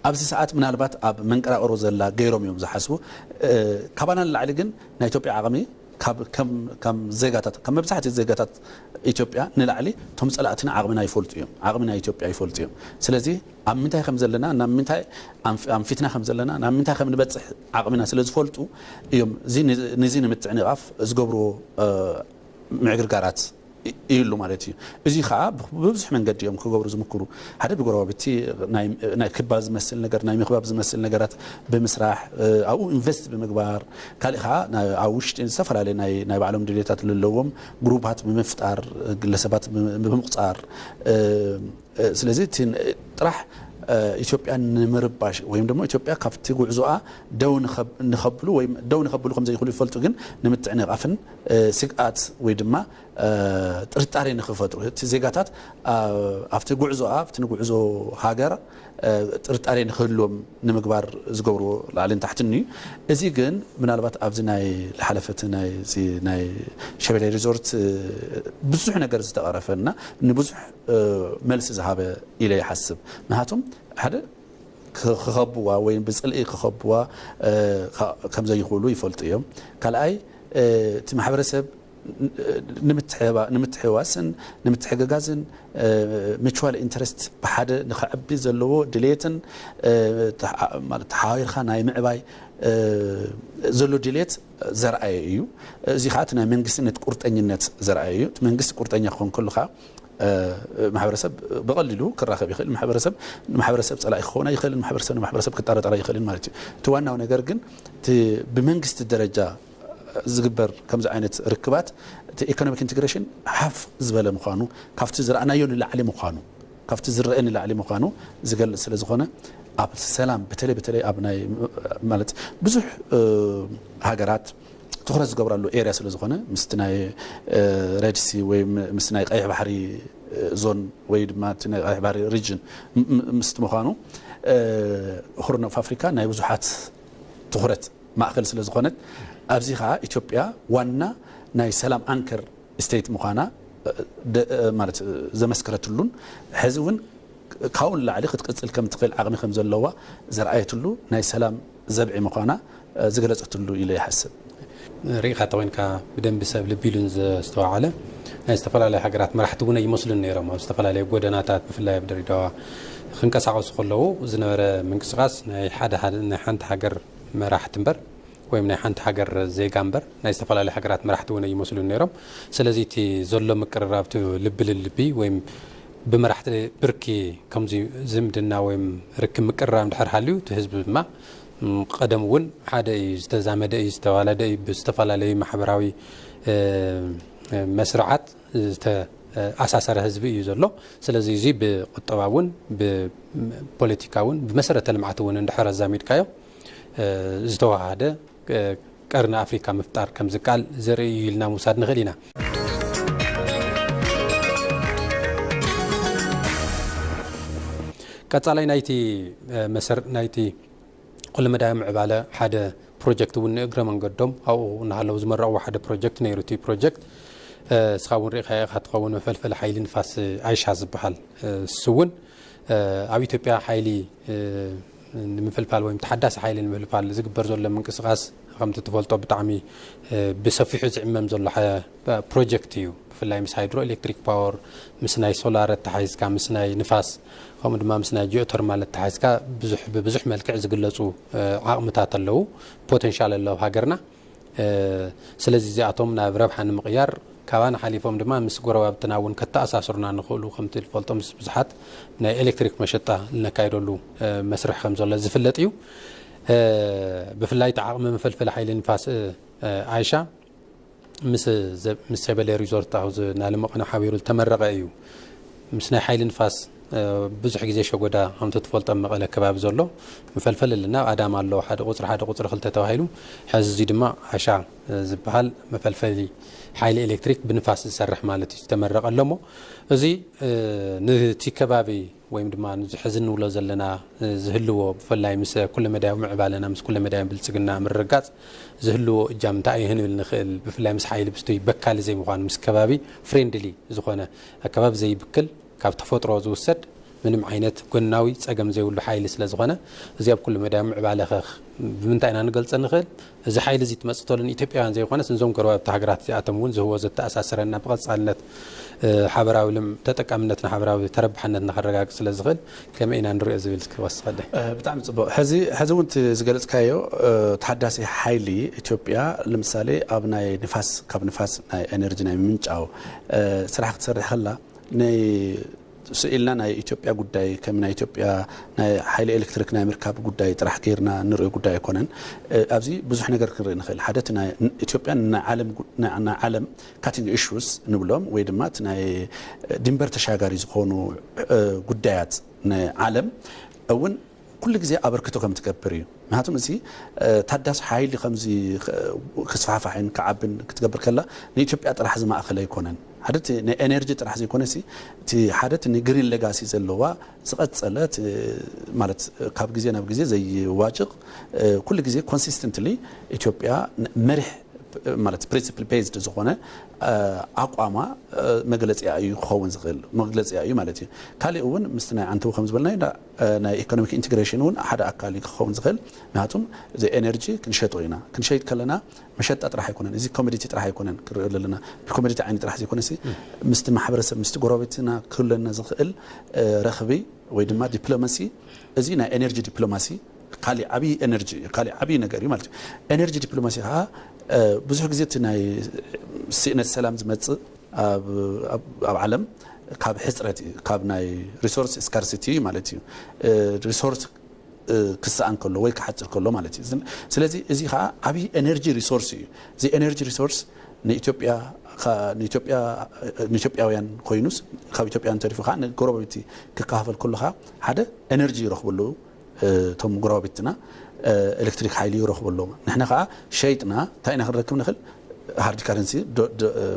ኣብዚ ሰዓት ምናልባት ኣብ መንቀራቕሮ ዘላ ገይሮም እዮም ዝሓስቡ። ካባና ንላዕሊ ግን ናይ ኢትዮጵያ ዓቕሚ ካብ ዜጋታት ካብ መብዛሕትኡ ዜጋታት ኢትዮጵያ ንላዕሊ እቶም ጸላእትና ዓቕምና ይፈልጡ እዮም፣ ዓቕሚ ናይ ኢትዮጵያ ይፈልጡ እዮም። ስለዚ ኣብ ምንታይ ከም ዘለና ናብ ምንታይ ኣንፊትና ከም ዘለና ናብ ምንታይ ከም ንበፅሕ ዓቕምና ስለ ዝፈልጡ እዮም። ንዚ ንምትዕንቓፍ ዝገብርዎ ምዕግርጋራት ይህሉ ማለት እዩ። እዚ ከዓ ብብዙሕ መንገዲ እዮም ክገብሩ ዝምክሩ። ሓደ ብጎረባብቲ ናይ ክባ ዝመስል ነገር ናይ ምክባብ ዝመስል ነገራት ብምስራሕ ኣብኡ ኢንቨስት ብምግባር ካልእ ከዓ ኣብ ውሽጢ ዝተፈላለዩ ናይ ባዕሎም ድሌታት ዘለዎም ግሩፓት ብምፍጣር ግለሰባት ብምቁፃር ስለዚ እቲ ጥራሕ ኢትዮጵያ ንምርባሽ ወይም ደግሞ ኢትዮጵያ ካብቲ ጉዕዞኣ ደው ንኸብሉ ወይም ደው ንኸብሉ ከም ዘይኽእሉ ይፈልጡ፣ ግን ንምትዕንቓፍን ስግኣት ወይ ድማ ጥርጣሬ ንኽፈጥሩ እቲ ዜጋታት ኣብቲ ጉዕዞኣ ኣብቲ ንጉዕዞ ሃገር ጥርጣሬ ንክህልዎም ንምግባር ዝገብርዎ ላዕልን ታሕትን እዩ። እዚ ግን ምናልባት ኣብዚ ናይ ዝሓለፈቲ ናይ ሸበሌ ሪዞርት ብዙሕ ነገር ዝተቐረፈ እና ንብዙሕ መልሲ ዝሃበ ኢለ ይሓስብ። ንሃቶም ሓደ ክኸብዋ ወይ ብፅልኢ ክኸብዋ ከም ዘይኽእሉ ይፈልጡ እዮም። ካልኣይ እቲ ማሕበረሰብ ንምትሕዋስን ንምትሕግጋዝን mutual interest ብሓደ ንክዕቢ ዘለዎ ድሌትን ተሓባቢርካ ናይ ምዕባይ ዘሎ ድሌት ዘርኣየ እዩ። እዚ ከዓ እቲ ናይ መንግስትነት ቁርጠኝነት ዘርኣየ እዩ። እቲ መንግስቲ ቁርጠኛ ክኾን ከሉ ከዓ ማሕበረሰብ ብቐሊሉ ክራኸብ ይኽእል። ማሕበረሰብ ንማሕበረሰብ ፀላኢ ክኸውን ኣይኽእልን። ማሕበረሰብ ንማሕበረሰብ ክጠራጠር ኣይኽእልን ማለት እዩ። እቲ ዋናው ነገር ግን ብመንግስቲ ደረጃ ዝግበር ከምዚ ዓይነት ርክባት እቲ ኢኮኖሚክ ኢንቴግሬሽን ሓፍ ዝበለ ምዃኑ ካብቲ ዝረኣናዮ ንላዕሊ ምዃኑ ካብቲ ዝረአ ንላዕሊ ምዃኑ ዝገልፅ ስለ ዝኾነ ኣብ ሰላም በተለይ በተለይ ኣብ ናይ ማለት ብዙሕ ሃገራት ትኹረት ዝገብራሉ ኤርያ ስለ ዝኾነ ምስቲ ናይ ሬድሲ ወይ ምስቲ ናይ ቀይሕ ባሕሪ ዞን ወይ ድማ እቲ ናይ ቀይሕ ባሕሪ ሪጅን ምስቲ ምዃኑ ሆርን ኦፍ ኣፍሪካ ናይ ብዙሓት ትኹረት ማእኸል ስለ ዝኾነት ኣብዚ ከዓ ኢትዮጵያ ዋና ናይ ሰላም ኣንከር ስቴት ምዃና ማለት ዘመስከረትሉን ሕዚ እውን ካብኡ ንላዕሊ ክትቅፅል ከም ትኽእል ዓቕሚ ከም ዘለዋ ዘርኣየትሉ ናይ ሰላም ዘብዒ ምዃና ዝገለፀትሉ ኢለ ይሓስብ። ርኢኻ ተኮይንካ ብደንቢ ሰብ ልቢ ኢሉን ዘስተዋዓለ ናይ ዝተፈላለዩ ሃገራት መራሕቲ እውን ይመስሉን ነይሮም ኣብ ዝተፈላለዩ ጎደናታት ብፍላይ ኣብ ድሬዳዋ ክንቀሳቀሱ ከለዉ ዝነበረ ምንቅስቃስ ናይ ሓደ ናይ ሓንቲ ሃገር መራሕቲ እምበር ወይም ናይ ሓንቲ ሃገር ዜጋ እምበር ናይ ዝተፈላለዩ ሃገራት መራሕቲ እውን ኣይመስሉን ነይሮም። ስለዚ እቲ ዘሎ ምቅርራብ እቲ ልቢ ልልቢ ወይም ብመራሕቲ ብርኪ ከምዚ ዝምድና ወይም ርክብ ምቅርራብ እንድሕር ሃልዩ እቲ ህዝቢ ድማ ቀደም እውን ሓደ እዩ፣ ዝተዛመደ እዩ፣ ዝተዋለደ እዩ፣ ብዝተፈላለዩ ማሕበራዊ መስርዓት ዝተኣሳሰረ ህዝቢ እዩ ዘሎ። ስለዚ እዚ ብቁጠባ እውን ብፖለቲካ እውን ብመሰረተ ልምዓት እውን እንድሕር ኣዛሚድካዮ ዝተዋሃደ ቀርኒ ኣፍሪካ ምፍጣር ከም ዝከኣል ዘርኢ እዩ ኢልና ምውሳድ ንኽእል ኢና። ቀፃላይ ናይቲ መሰር ናይቲ ኩለመዳያዊ ምዕባለ ሓደ ፕሮጀክት እውን ንእግረ መንገዶም ኣብኡ እናሃለዉ ዝመረቕዎ ሓደ ፕሮጀክት ነይሩ። እቲ ፕሮጀክት እስኻ እውን ርኢኻ ኢኻ ትኸውን መፈልፈሊ ሓይሊ ንፋስ ኣይሻ ዝበሃል እሱ እውን ኣብ ኢትዮጵያ ሓይሊ ንምፍልፋል ወይ ተሓዳሲ ሓይሊ ንምፍልፋል ዝግበር ዘሎ ምንቅስቃስ ከምቲ ትፈልጦ ብጣዕሚ ብሰፊሑ ዝዕመም ዘሎ ፕሮጀክት እዩ። ብፍላይ ምስ ሃይድሮ ኤሌክትሪክ ፓወር፣ ምስ ናይ ሶላር ኣተሓሒዝካ፣ ምስ ናይ ንፋስ ከምኡ ድማ ምስ ናይ ጂኦተርማል ኣተሓሒዝካ ብዙሕ ብብዙሕ መልክዕ ዝግለፁ ዓቕምታት ኣለዉ፣ ፖቴንሻል ኣለዉ ሃገርና። ስለዚ እዚኣቶም ናብ ረብሓ ንምቕያር ካባና ሓሊፎም ድማ ምስ ጎረባብትና እውን ከተኣሳስሩና ንኽእሉ፣ ከምቲ ዝፈልጦ ምስ ብዙሓት ናይ ኤሌክትሪክ መሸጣ ልነካይደሉ መስርሕ ከም ዘሎ ዝፍለጥ እዩ። ብፍላይ እቲ ዓቕሚ መፈልፈሊ ሓይሊ ንፋስ ኣይሻ ምስ ሸበሌ ሪዞርት ኣሁ ናልመቐነ ሓቢሩ ዝተመረቐ እዩ። ምስ ናይ ሓይሊ ንፋስ ብዙሕ ግዜ ሸጎዳ ከምቲ ትፈልጦ መቐለ ከባቢ ዘሎ መፈልፈሊ ኣለና። ኣዳማ ኣለዎ ሓደ ቁፅሪ ሓደ ቁፅሪ ክልተ ተባሂሉ፣ ሕዚ እዚ ድማ ኣሻ ዝበሃል መፈልፈሊ ሓይሊ ኤሌክትሪክ ብንፋስ ዝሰርሕ ማለት እዩ ዝተመረቐ ኣሎ። እሞ እዚ ነቲ ከባቢ ወይም ድማ ሕዚ ንብሎ ዘለና ዝህልዎ ብፍላይ ምስ ኩለመዳያዊ ምዕባለና ምስ ኩለመዳያዊ ብልፅግና ምርጋፅ ዝህልዎ እጃም እንታይ እዩ ክንብል ንኽእል። ብፍላይ ምስ ሓይሊ ብስቱይ በካሊ ዘይምዃኑ ምስ ከባቢ ፍሬንድሊ ዝኾነ ኣከባቢ ዘይብክል ካብ ተፈጥሮ ዝውሰድ ምንም ዓይነት ጎናዊ ፀገም ዘይብሉ ሓይሊ ስለ ዝኾነ እዚ ኣብ ኩለመዳያዊ ምዕባለ ኸ ብምንታይ ኢና ንገልፀ ንኽእል? እዚ ሓይሊ እዚ ትመፅእ ተሎ ንኢትዮጵያውያን ዘይኮነስ ንዞም ጎረባብቲ ሃገራት እዚኣቶም እውን ዝህቦ ዘተኣሳስረና ብቐፃልነት ሓበራዊ ተጠቃምነትን ሓበራዊ ተረባሕነትን ከረጋግፅ ስለ ዝኽእል ከመይ ኢና ንሪኦ ዝብል እስኪ ወስኸለይ። ብጣዕሚ ፅቡቕ። ሕዚ ሕዚ እውን እቲ ዝገለፅካዮ ተሓዳሲ ሓይሊ ኢትዮጵያ ንምሳሌ ኣብ ናይ ንፋስ ካብ ንፋስ ናይ ኤነርጂ ናይ ምምንጫው ስራሕ ክትሰርሕ ከላ ናይ ስኢልና ናይ ኢትዮጵያ ጉዳይ ከም ናይ ኢትዮጵያ ናይ ሓይሊ ኤሌክትሪክ ናይ ምርካብ ጉዳይ ጥራሕ ገይርና ንሪኦ ጉዳይ ኣይኮነን። ኣብዚ ብዙሕ ነገር ክንርኢ ንኽእል። ሓደ ኢትዮጵያ ናይ ዓለም ካቲንግ ኢሹስ ንብሎም ወይ ድማ ናይ ድንበር ተሻጋሪ ዝኾኑ ጉዳያት ንዓለም እውን ኩሉ ግዜ ኣበርክቶ ከም ትገብር እዩ። ምክንያቱም እዚ ታዳሲ ሓይሊ ከምዚ ክስፋሕፋሕን ክዓብን ክትገብር ከላ ንኢትዮጵያ ጥራሕ ዝማእኸል ኣይኮነን። ሓደ ናይ ኤነርጂ ጥራሕ ዘይኮነ እቲ ሓደ ናይ ግሪን ሌጋሲ ዘለዋ ዝቐፀለ ማለት ካብ ግዜ ናብ ግዜ ዘይዋጭቕ ኩሉ ግዜ ኮንሲስተንትሊ ኢትዮጵያ መሪሕ ማለት ፕሪንሲፕል ቤዝድ ዝኾነ ኣቋማ መግለፂያ እዩ ክኸውን ዝኽእል መግለፂያ እዩ ማለት እዩ። ካሊእ እውን ምስቲ ናይ ዓንተው ከም ዝበልና ናይ ኢኮኖሚክ ኢንቴግሬሽን እውን ሓደ ኣካል እዩ ክኸውን ዝኽእል። ምክንያቱም እዚ ኤነርጂ ክንሸጦ ኢና። ክንሸይጥ ከለና መሸጣ ጥራሕ ኣይኮነን፣ እዚ ኮሞዲቲ ጥራሕ ኣይኮነን ክርኢ ዘለና። ብኮሞዲቲ ዓይኒ ጥራሕ ዘይኮነሲ ምስቲ ማሕበረሰብ ምስቲ ጎረቤትና ክህለና ዝኽእል ረኽቢ ወይ ድማ ዲፕሎማሲ እዚ ናይ ኤነርጂ ዲፕሎማሲ ካሊእ ዓብዪ ኤነርጂ እዩ፣ ካሊእ ዓብዪ ነገር እዩ ማለት እዩ። ኤነርጂ ዲፕሎማሲ ከዓ ብዙሕ ግዜ እቲ ናይ ስእነት ሰላም ዝመፅእ ኣብ ዓለም ካብ ሕፅረት እዩ፣ ካብ ናይ ሪሶርስ ስካርሲቲ ማለት እዩ። ሪሶርስ ክሰኣን ከሎ ወይ ክሓፅር ከሎ ማለት እዩ። ስለዚ እዚ ከዓ ዓብዪ ኤነርጂ ሪሶርስ እዩ። እዚ ኤነርጂ ሪሶርስ ንኢትዮጵያ ንኢትዮጵያውያን ኮይኑስ ካብ ኢትዮጵያውያን ተሪፉ ከዓ ንጎረባብቲ ክከፋፈል ከሎ ከዓ ሓደ ኤነርጂ ይረኽቡ ኣለዉ። እቶም ጎረባብትና ኤሌክትሪክ ሓይሊ ይረኽቡ ኣለዉ። ንሕና ከዓ ሸይጥና እንታይ ኢና ክንረክብ ንኽእል? ሃርድ ካረንሲ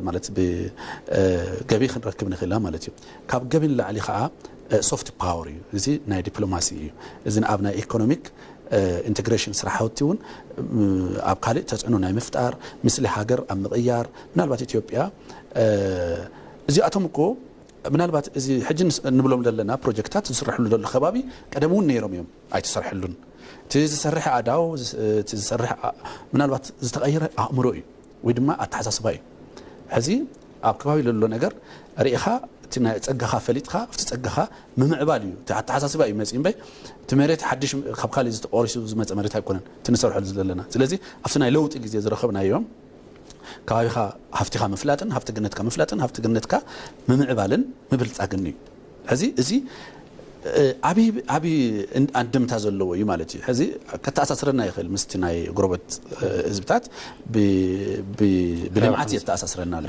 ማለት ብገቢ ክንረክብ ንኽእላ ማለት እዩ። ካብ ገቢ ንላዕሊ ከዓ ሶፍት ፓወር እዩ። እዚ ናይ ዲፕሎማሲ እዩ። እዚ ኣብ ናይ ኢኮኖሚክ ኢንቴግሬሽን ስራሕቲ እውን ኣብ ካልእ ተፅዕኖ ናይ ምፍጣር፣ ምስሊ ሃገር ኣብ ምቕያር፣ ምናልባት ኢትዮጵያ እዚኣቶም እኮ ምናልባት እዚ ሕጂ ንብሎም ዘለና ፕሮጀክታት ዝስረሕሉ ዘሎ ከባቢ ቀደም እውን ነይሮም እዮም ኣይተሰርሐሉን። እቲ ዝሰርሕ ኣእዳው እቲ ዝሰርሕ ምናልባት ዝተቐየረ ኣእምሮ እዩ ወይ ድማ ኣተሓሳስባ እዩ። ሕዚ ኣብ ከባቢ ዘሎ ነገር ርኢኻ እቲ ናይ ጸጋኻ ፈሊጥካ ኣብቲ ጸጋኻ ምምዕባል እዩ። እቲ ኣተሓሳስባ እዩ መፅእ እምበይ እቲ መሬት ሓድሽ ካብ ካልእ ዝተቆሪሱ ዝመፀ መሬት ኣይኮነን። እቲ ንሰርሐሉ ዘለና ስለዚ ኣብቲ ናይ ለውጢ ግዜ ዝረኸብናዮም ከባቢኻ ሃፍቲኻ ምፍላጥን ሃፍቲ ገነትካ ምፍላጥን ሃፍቲ ገነትካ ምምዕባልን ምብልፃግን እዩ። ሕዚ እዚ ዓብዪ ኣንድምታ ዘለዎ እዩ ማለት እዩ። ሕዚ ከተኣሳስረና ይኽእል ምስቲ ናይ ጎረበት ህዝብታት ብልምዓት የተኣሳስረና ኣሎ።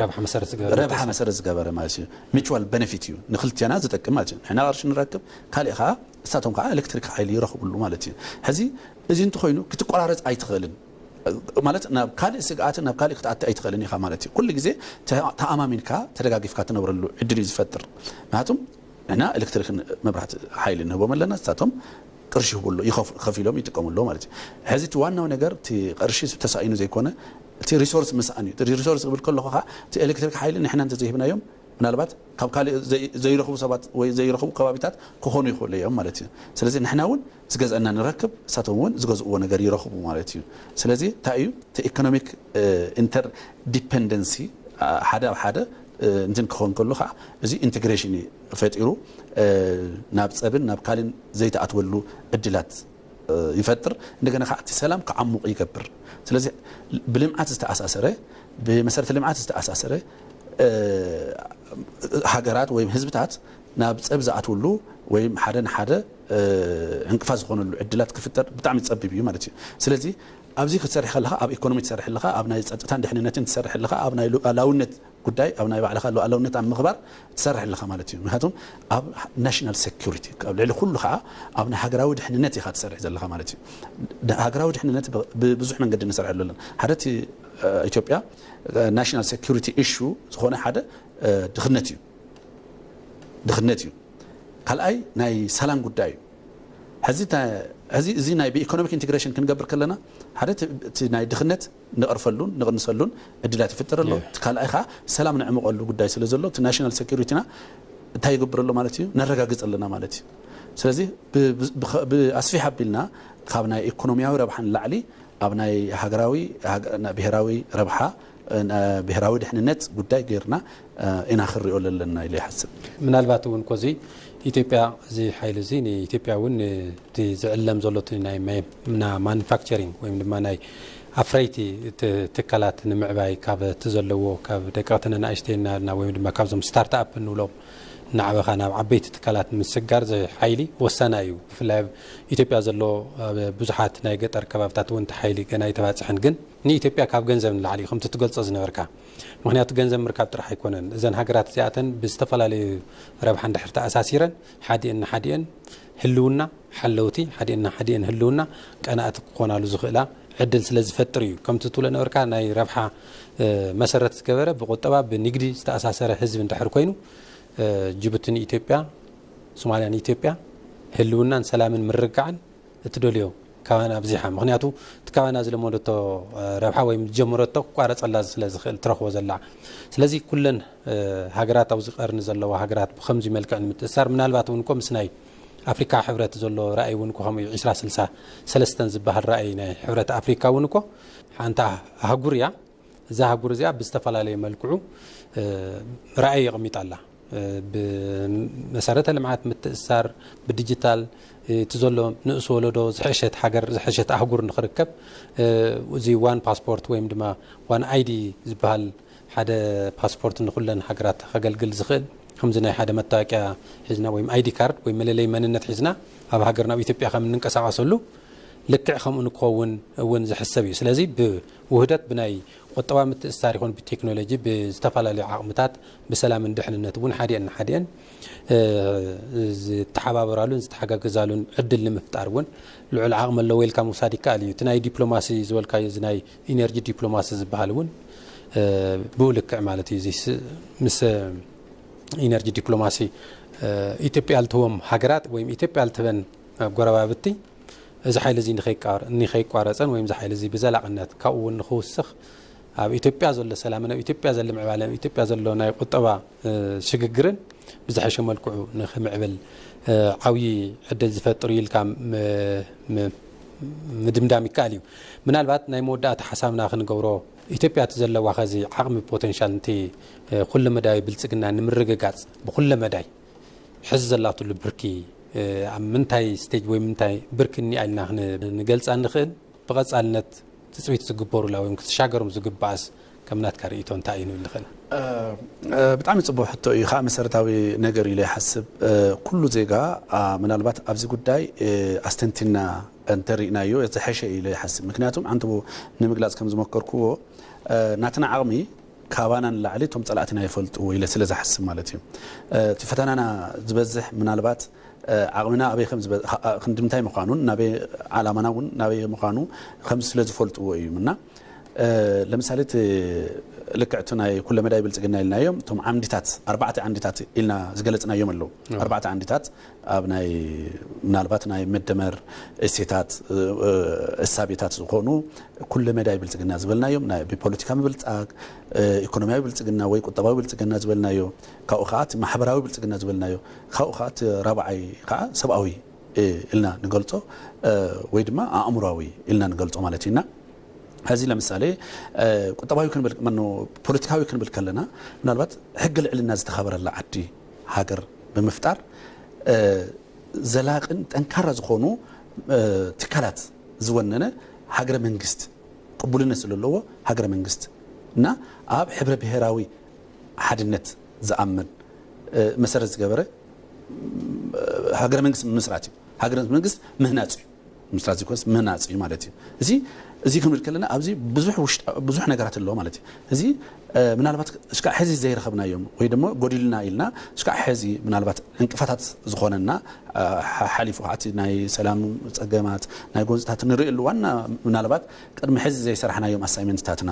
ረብሓ መሰረት ዝገበረ ማለት እዩ። ሚቹዋል ቤነፊት እዩ ንክልቴና ዝጠቅም ማለት እዩ። ንሕና ቅርሺ ንረክብ ካሊእ ከዓ እሳቶም ከዓ ኤሌክትሪክ ሓይሊ ይረኽብሉ ማለት እዩ። ሕዚ እዚ እንተኮይኑ ክትቆራረፅ ኣይትኽእልን ማለት ናብ ካልእ ስግኣትን ናብ ካልእ ክትኣቲ ኣይትኽእልን ኢኻ ማለት እዩ። ኩሉ ግዜ ተኣማሚንካ ተደጋጊፍካ ትነብረሉ ዕድል እዩ ዝፈጥር። ምክንያቱም ንሕና ኤሌክትሪክን መብራህቲ ሓይሊ ንህቦም ኣለና፣ ንሳቶም ቅርሺ ይህቡ ኣለዉ፣ ከፊሎም ይጥቀሙ ኣለዉ ማለት እዩ። ሕዚ እቲ ዋናው ነገር እቲ ቅርሺ ተሳኢኑ ዘይኮነ እቲ ሪሶርስ ምስኣን እዩ። ሪሶርስ ክብል ከለኹ ከዓ እቲ ኤሌክትሪክ ሓይሊ ንሕና እንተዘይሂብናዮም ምናልባት ካብ ካልእ ዘይረኽቡ ሰባት ወይ ዘይረኽቡ ከባቢታት ክኾኑ ይኽእሉ እዮም ማለት እዩ። ስለዚ ንሕና እውን ዝገዝአና ንረክብ፣ እሳቶም እውን ዝገዝእዎ ነገር ይረኽቡ ማለት እዩ። ስለዚ እንታይ እዩ እቲ ኢኮኖሚክ ኢንተር ዲፐንደንሲ ሓደ ኣብ ሓደ እንትን ክኸውን ከሎ ከዓ እዚ ኢንቴግሬሽን እዩ ፈጢሩ ናብ ፀብን ናብ ካልእን ዘይተኣትወሉ ዕድላት ይፈጥር። እንደገና ከዓ እቲ ሰላም ክዓሙቕ ይገብር። ስለዚ ብልምዓት ዝተኣሳሰረ ብመሰረተ ልምዓት ዝተኣሳሰረ ሃገራት ወይም ህዝብታት ናብ ጸብ ዝኣትውሉ ወይም ሓደ ንሓደ ዕንቅፋት ዝኾነሉ ዕድላት ክፍጠር ብጣዕሚ ጸቢብ እዩ ማለት እዩ። ስለዚ ኣብዚ ክትሰርሕ ከለኻ፣ ኣብ ኢኮኖሚ ትሰርሕ ኣለኻ፣ ኣብ ናይ ጸጥታን ድሕንነትን ትሰርሕ ኣለኻ፣ ኣብ ናይ ሉዓላውነት ጉዳይ፣ ኣብ ናይ ባዕልኻ ሉዓላውነት ኣብ ምኽባር ትሰርሕ ኣለኻ ማለት እዩ። ምክንያቱም ኣብ ናሽናል ሴኩሪቲ፣ ኣብ ልዕሊ ኩሉ ከዓ ኣብ ናይ ሃገራዊ ድሕንነት ኢኻ ትሰርሕ ዘለኻ ማለት እዩ። ሃገራዊ ድሕንነት ብብዙሕ መንገዲ ንሰርሐሉ ኣለና። ሓደ እቲ ኢትዮጵያ ናሽናል ሴኩሪቲ ኢሹ ዝኾነ ሓደ ድኽነት እዩ። ድኽነት እዩ። ካልኣይ ናይ ሰላም ጉዳይ እዩ። ሕዚ እዚ ናይ ብኢኮኖሚክ ኢንቴግሬሽን ክንገብር ከለና፣ ሓደ እቲ ናይ ድኽነት ንቐርፈሉን ንቕንሰሉን ዕድላት ይፍጠር ኣሎ። እቲ ካልኣይ ከዓ ሰላም ንዕምቐሉ ጉዳይ ስለ ዘሎ፣ እቲ ናሽናል ሴኩሪቲና እንታይ ይገብር ኣሎ ማለት እዩ፣ ነረጋግፅ ኣለና ማለት እዩ። ስለዚ ብኣስፊሕ ኣቢልና ካብ ናይ ኢኮኖሚያዊ ረብሓ ንላዕሊ ኣብ ናይ ሃገራዊ ብሄራዊ ረብሓ፣ ብሄራዊ ድሕንነት ጉዳይ ገይርና ኢና ክንሪኦ ዘለና ኢለ ይሓስብ። ምናልባት እውን ኮዚ ኢትዮጵያ እዚ ሓይሊ እዚ ንኢትዮጵያ እውን እቲ ዝዕለም ዘሎ እቲ ናይ ማኑፋክቸሪንግ ወይም ድማ ናይ ኣፍረይቲ ትካላት ንምዕባይ ካብ እቲ ዘለዎ ካብ ደቀቕትን ንኣሽተይና ወይም ድማ ካብዞም ስታርትኣፕ እንብሎም እናዓበኻ ናብ ዓበይቲ ትካላት ንምስጋር እዚ ሓይሊ ወሳና እዩ። ብፍላይ ኣብ ኢትዮጵያ ዘሎ ኣብ ብዙሓት ናይ ገጠር ከባብታት እውን እቲ ሓይሊ ገና ኣይተባፅሐን፣ ግን ንኢትዮጵያ ካብ ገንዘብ ንላዕሊ ከምቲ ትገልጾ ዝነበርካ፣ ምክንያቱ ገንዘብ ምርካብ ጥራሕ ኣይኮነን። እዘን ሃገራት እዚኣተን ብዝተፈላለዩ ረብሓ እንድሕር ተኣሳሲረን ሓዲአን ንሓዲአን ህልውና ሓለውቲ፣ ሓዲአን ንሓዲአን ህልውና ቀናእቲ ክኾናሉ ዝኽእላ ዕድል ስለ ዝፈጥር እዩ። ከምቲ ትብሎ ነበርካ ናይ ረብሓ መሰረት ዝገበረ ብቁጠባ ብንግዲ ዝተኣሳሰረ ህዝቢ እንድሕር ኮይኑ ጅቡቲ ንኢትዮጵያ፣ ሶማልያ ንኢትዮጵያ ህልውናን ሰላምን ምርግጋዕን እትደልዮ ካባና ኣብዚሓ። ምክንያቱ እቲ ካባና ዝለመደቶ ረብሓ ወይም ዝጀመረቶ ክቋረፀላ ስለ ዝኽእል ትረኽቦ ዘላ። ስለዚ ኩለን ሃገራት ኣብዚ ቀርኒ ዘለዋ ሃገራት ብከምዚ መልክዕ ንምትእሳር ምናልባት እውን እኮ ምስ ናይ ኣፍሪካ ሕብረት ዘሎ ራእይ እውን እኮ ከምኡ እዩ። ዒስራ ስልሳ ሰለስተን ዝበሃል ራእይ ናይ ሕብረት ኣፍሪካ እውን እኮ ሓንቲ ኣህጉር እያ። እዛ ኣህጉር እዚኣ ብዝተፈላለየ መልክዑ ራእይ የቕሚጣ ኣላ። ብመሰረተ ልምዓት ምትእሳር፣ ብዲጂታል እቲ ዘሎ ንእስ ወለዶ ዝሐሸት ሃገር ዝሐሸት ኣህጉር ንክርከብ እዚ ዋን ፓስፖርት ወይም ድማ ዋን ኣይዲ ዝበሃል ሓደ ፓስፖርት ንኩለን ሃገራት ከገልግል ዝኽእል ከምዚ ናይ ሓደ መታወቂያ ሒዝና ወይም ኣይዲ ካርድ ወይም መለለይ መንነት ሒዝና ኣብ ሃገርና ኣብ ኢትዮጵያ ከም እንንቀሳቐሰሉ ልክዕ ከምኡ ንክኸውን እውን ዝሕሰብ እዩ። ስለዚ ብውህደት ብናይ ቁጠባ ምትእስሳር ይኹን ብቴክኖሎጂ ብዝተፈላለዩ ዓቕምታት ብሰላምን ድሕንነት እውን ሓዲአን ንሓዲአን ዝተሓባበራሉን ዝተሓጋገዛሉን ዕድል ንምፍጣር እውን ልዑል ዓቕሚ ኣለዎ ኢልካ ምውሳድ ይከኣል እዩ። እቲ ናይ ዲፕሎማሲ ዝበልካዮ እዚ ናይ ኢነርጂ ዲፕሎማሲ ዝበሃል እውን ብኡ ልክዕ ማለት እዩ። እዚ ምስ ኢነርጂ ዲፕሎማሲ ኢትዮጵያ ልትህቦም ሃገራት ወይም ኢትዮጵያ ልትህበን ጎረባብቲ እዚ ሓይሊ እዚ ንኸይቋረፀን ወይም እዚ ሓይሊ እዚ ብዘላቕነት ካብኡ እውን ንክውስኽ ኣብ ኢትዮጵያ ዘሎ ሰላምን ኣብ ኢትዮጵያ ዘሎ ምዕባለን ኣብ ኢትዮጵያ ዘሎ ናይ ቁጠባ ሽግግርን ብዝሐሸ መልክዑ ንክምዕብል ዓብዪ ዕድል ዝፈጥር እዩ ኢልካ ምድምዳም ይከኣል እዩ። ምናልባት ናይ መወዳእታ ሓሳብና ክንገብሮ ኢትዮጵያ እቲ ዘለዋ ከዚ ዓቕሚ ፖቴንሻል ነቲ ኩለ መዳይ ብልፅግና ንምርግጋፅ ብኩለ መዳይ ሕዚ ዘላትሉ ብርኪ ኣብ ምንታይ ስቴጅ ወይ ምንታይ ብርኪ እኒኣ ኢልና ንገልፃ ንኽእል? ብቐፃልነት ትፅቢት ዝግበሩላ ወይም ክትሻገሮም ዝግባእስ ከም ናትካ ርእይቶ እንታይ እዩ ንብል ንኽእል? ብጣዕሚ ፅቡቅ ሕቶ እዩ። ከዓ መሰረታዊ ነገር ኢለ ይሓስብ። ኩሉ ዜጋ ምናልባት ኣብዚ ጉዳይ ኣስተንቲና እንተሪእናዮ ዝሐሸ ኢለ ይሓስብ። ምክንያቱም ዓንትቦ ንምግላፅ ከም ዝመከርኩዎ ናትና ዓቕሚ ካባና ንላዕሊ እቶም ፀላእትና ይፈልጡ ኢለ ስለ ዝሓስብ ማለት እዩ። እቲ ፈተናና ዝበዝሕ ምናልባት ዓቕምና ኣበይ ክንድምታይ ምዃኑን ናበይ ዓላማና እውን ናበይ ምዃኑ ከም ስለ ዝፈልጥዎ እዩ። እና ለምሳሌ እቲ ልክዕቱ ናይ ኩለመዳይ ብልፅግና ኢልናዮም እቶም ዓምዲታት ኣርባዕተ ዓምዲታት ኢልና ዝገለፅናዮም ኣለዉ። ኣርባዕተ ዓምዲታት ኣብ ናይ ምናልባት ናይ መደመር እሴታት እሳቤታት ዝኾኑ ኩለመዳይ ብልፅግና ዝበልናዮም ናይ ብፖለቲካ ምብልፃግ ኢኮኖሚያዊ ብልፅግና ወይ ቁጠባዊ ብልፅግና ዝበልናዮ፣ ካብኡ ከዓ እቲ ማሕበራዊ ብልፅግና ዝበልናዮ፣ ካብኡ ከዓ እቲ ራብዓይ ከዓ ሰብኣዊ ኢልና ንገልፆ ወይ ድማ ኣእምሯዊ ኢልና ንገልፆ ማለት እዩና። ሕዚ ለምሳሌ ቁጠባዊ ክንብል ፖለቲካዊ ክንብል ከለና ምናልባት ሕጊ ልዕልና ዝተኸበረላ ዓዲ ሃገር ብምፍጣር ዘላቕን ጠንካራ ዝኾኑ ትካላት ዝወነነ ሃገረ መንግስት ቅቡልነት ስለለዎ ሃገረ መንግስት እና ኣብ ሕብረ ብሔራዊ ሓድነት ዝኣምን መሰረት ዝገበረ ሃገረ መንግስቲ ምምስራት እዩ። ሃገረ መንግስቲ ምህናፅ እዩ። ምስራት ዘይኮነስ ምህናፅ እዩ ማለት እዩ። እዚ እዚ ክንብል ከለና ኣብዚ ብዙሕ ውሽጣ ብዙሕ ነገራት ኣለዎ ማለት እዩ። እዚ ምናልባት እስካዕ ሕዚ ዘይረኸብናዮም ወይ ድማ ጎዲሉና ኢልና እስካዕ ሕዚ ምናልባት ዕንቅፋታት ዝኾነና ሓሓሊፉ ከዓቲ ናይ ሰላም ፀገማት ናይ ጎንፅታት ንርእየሉ ዋና ምናልባት ቅድሚ ሕዚ ዘይሰራሕናዮም ኣሳይመንትታትና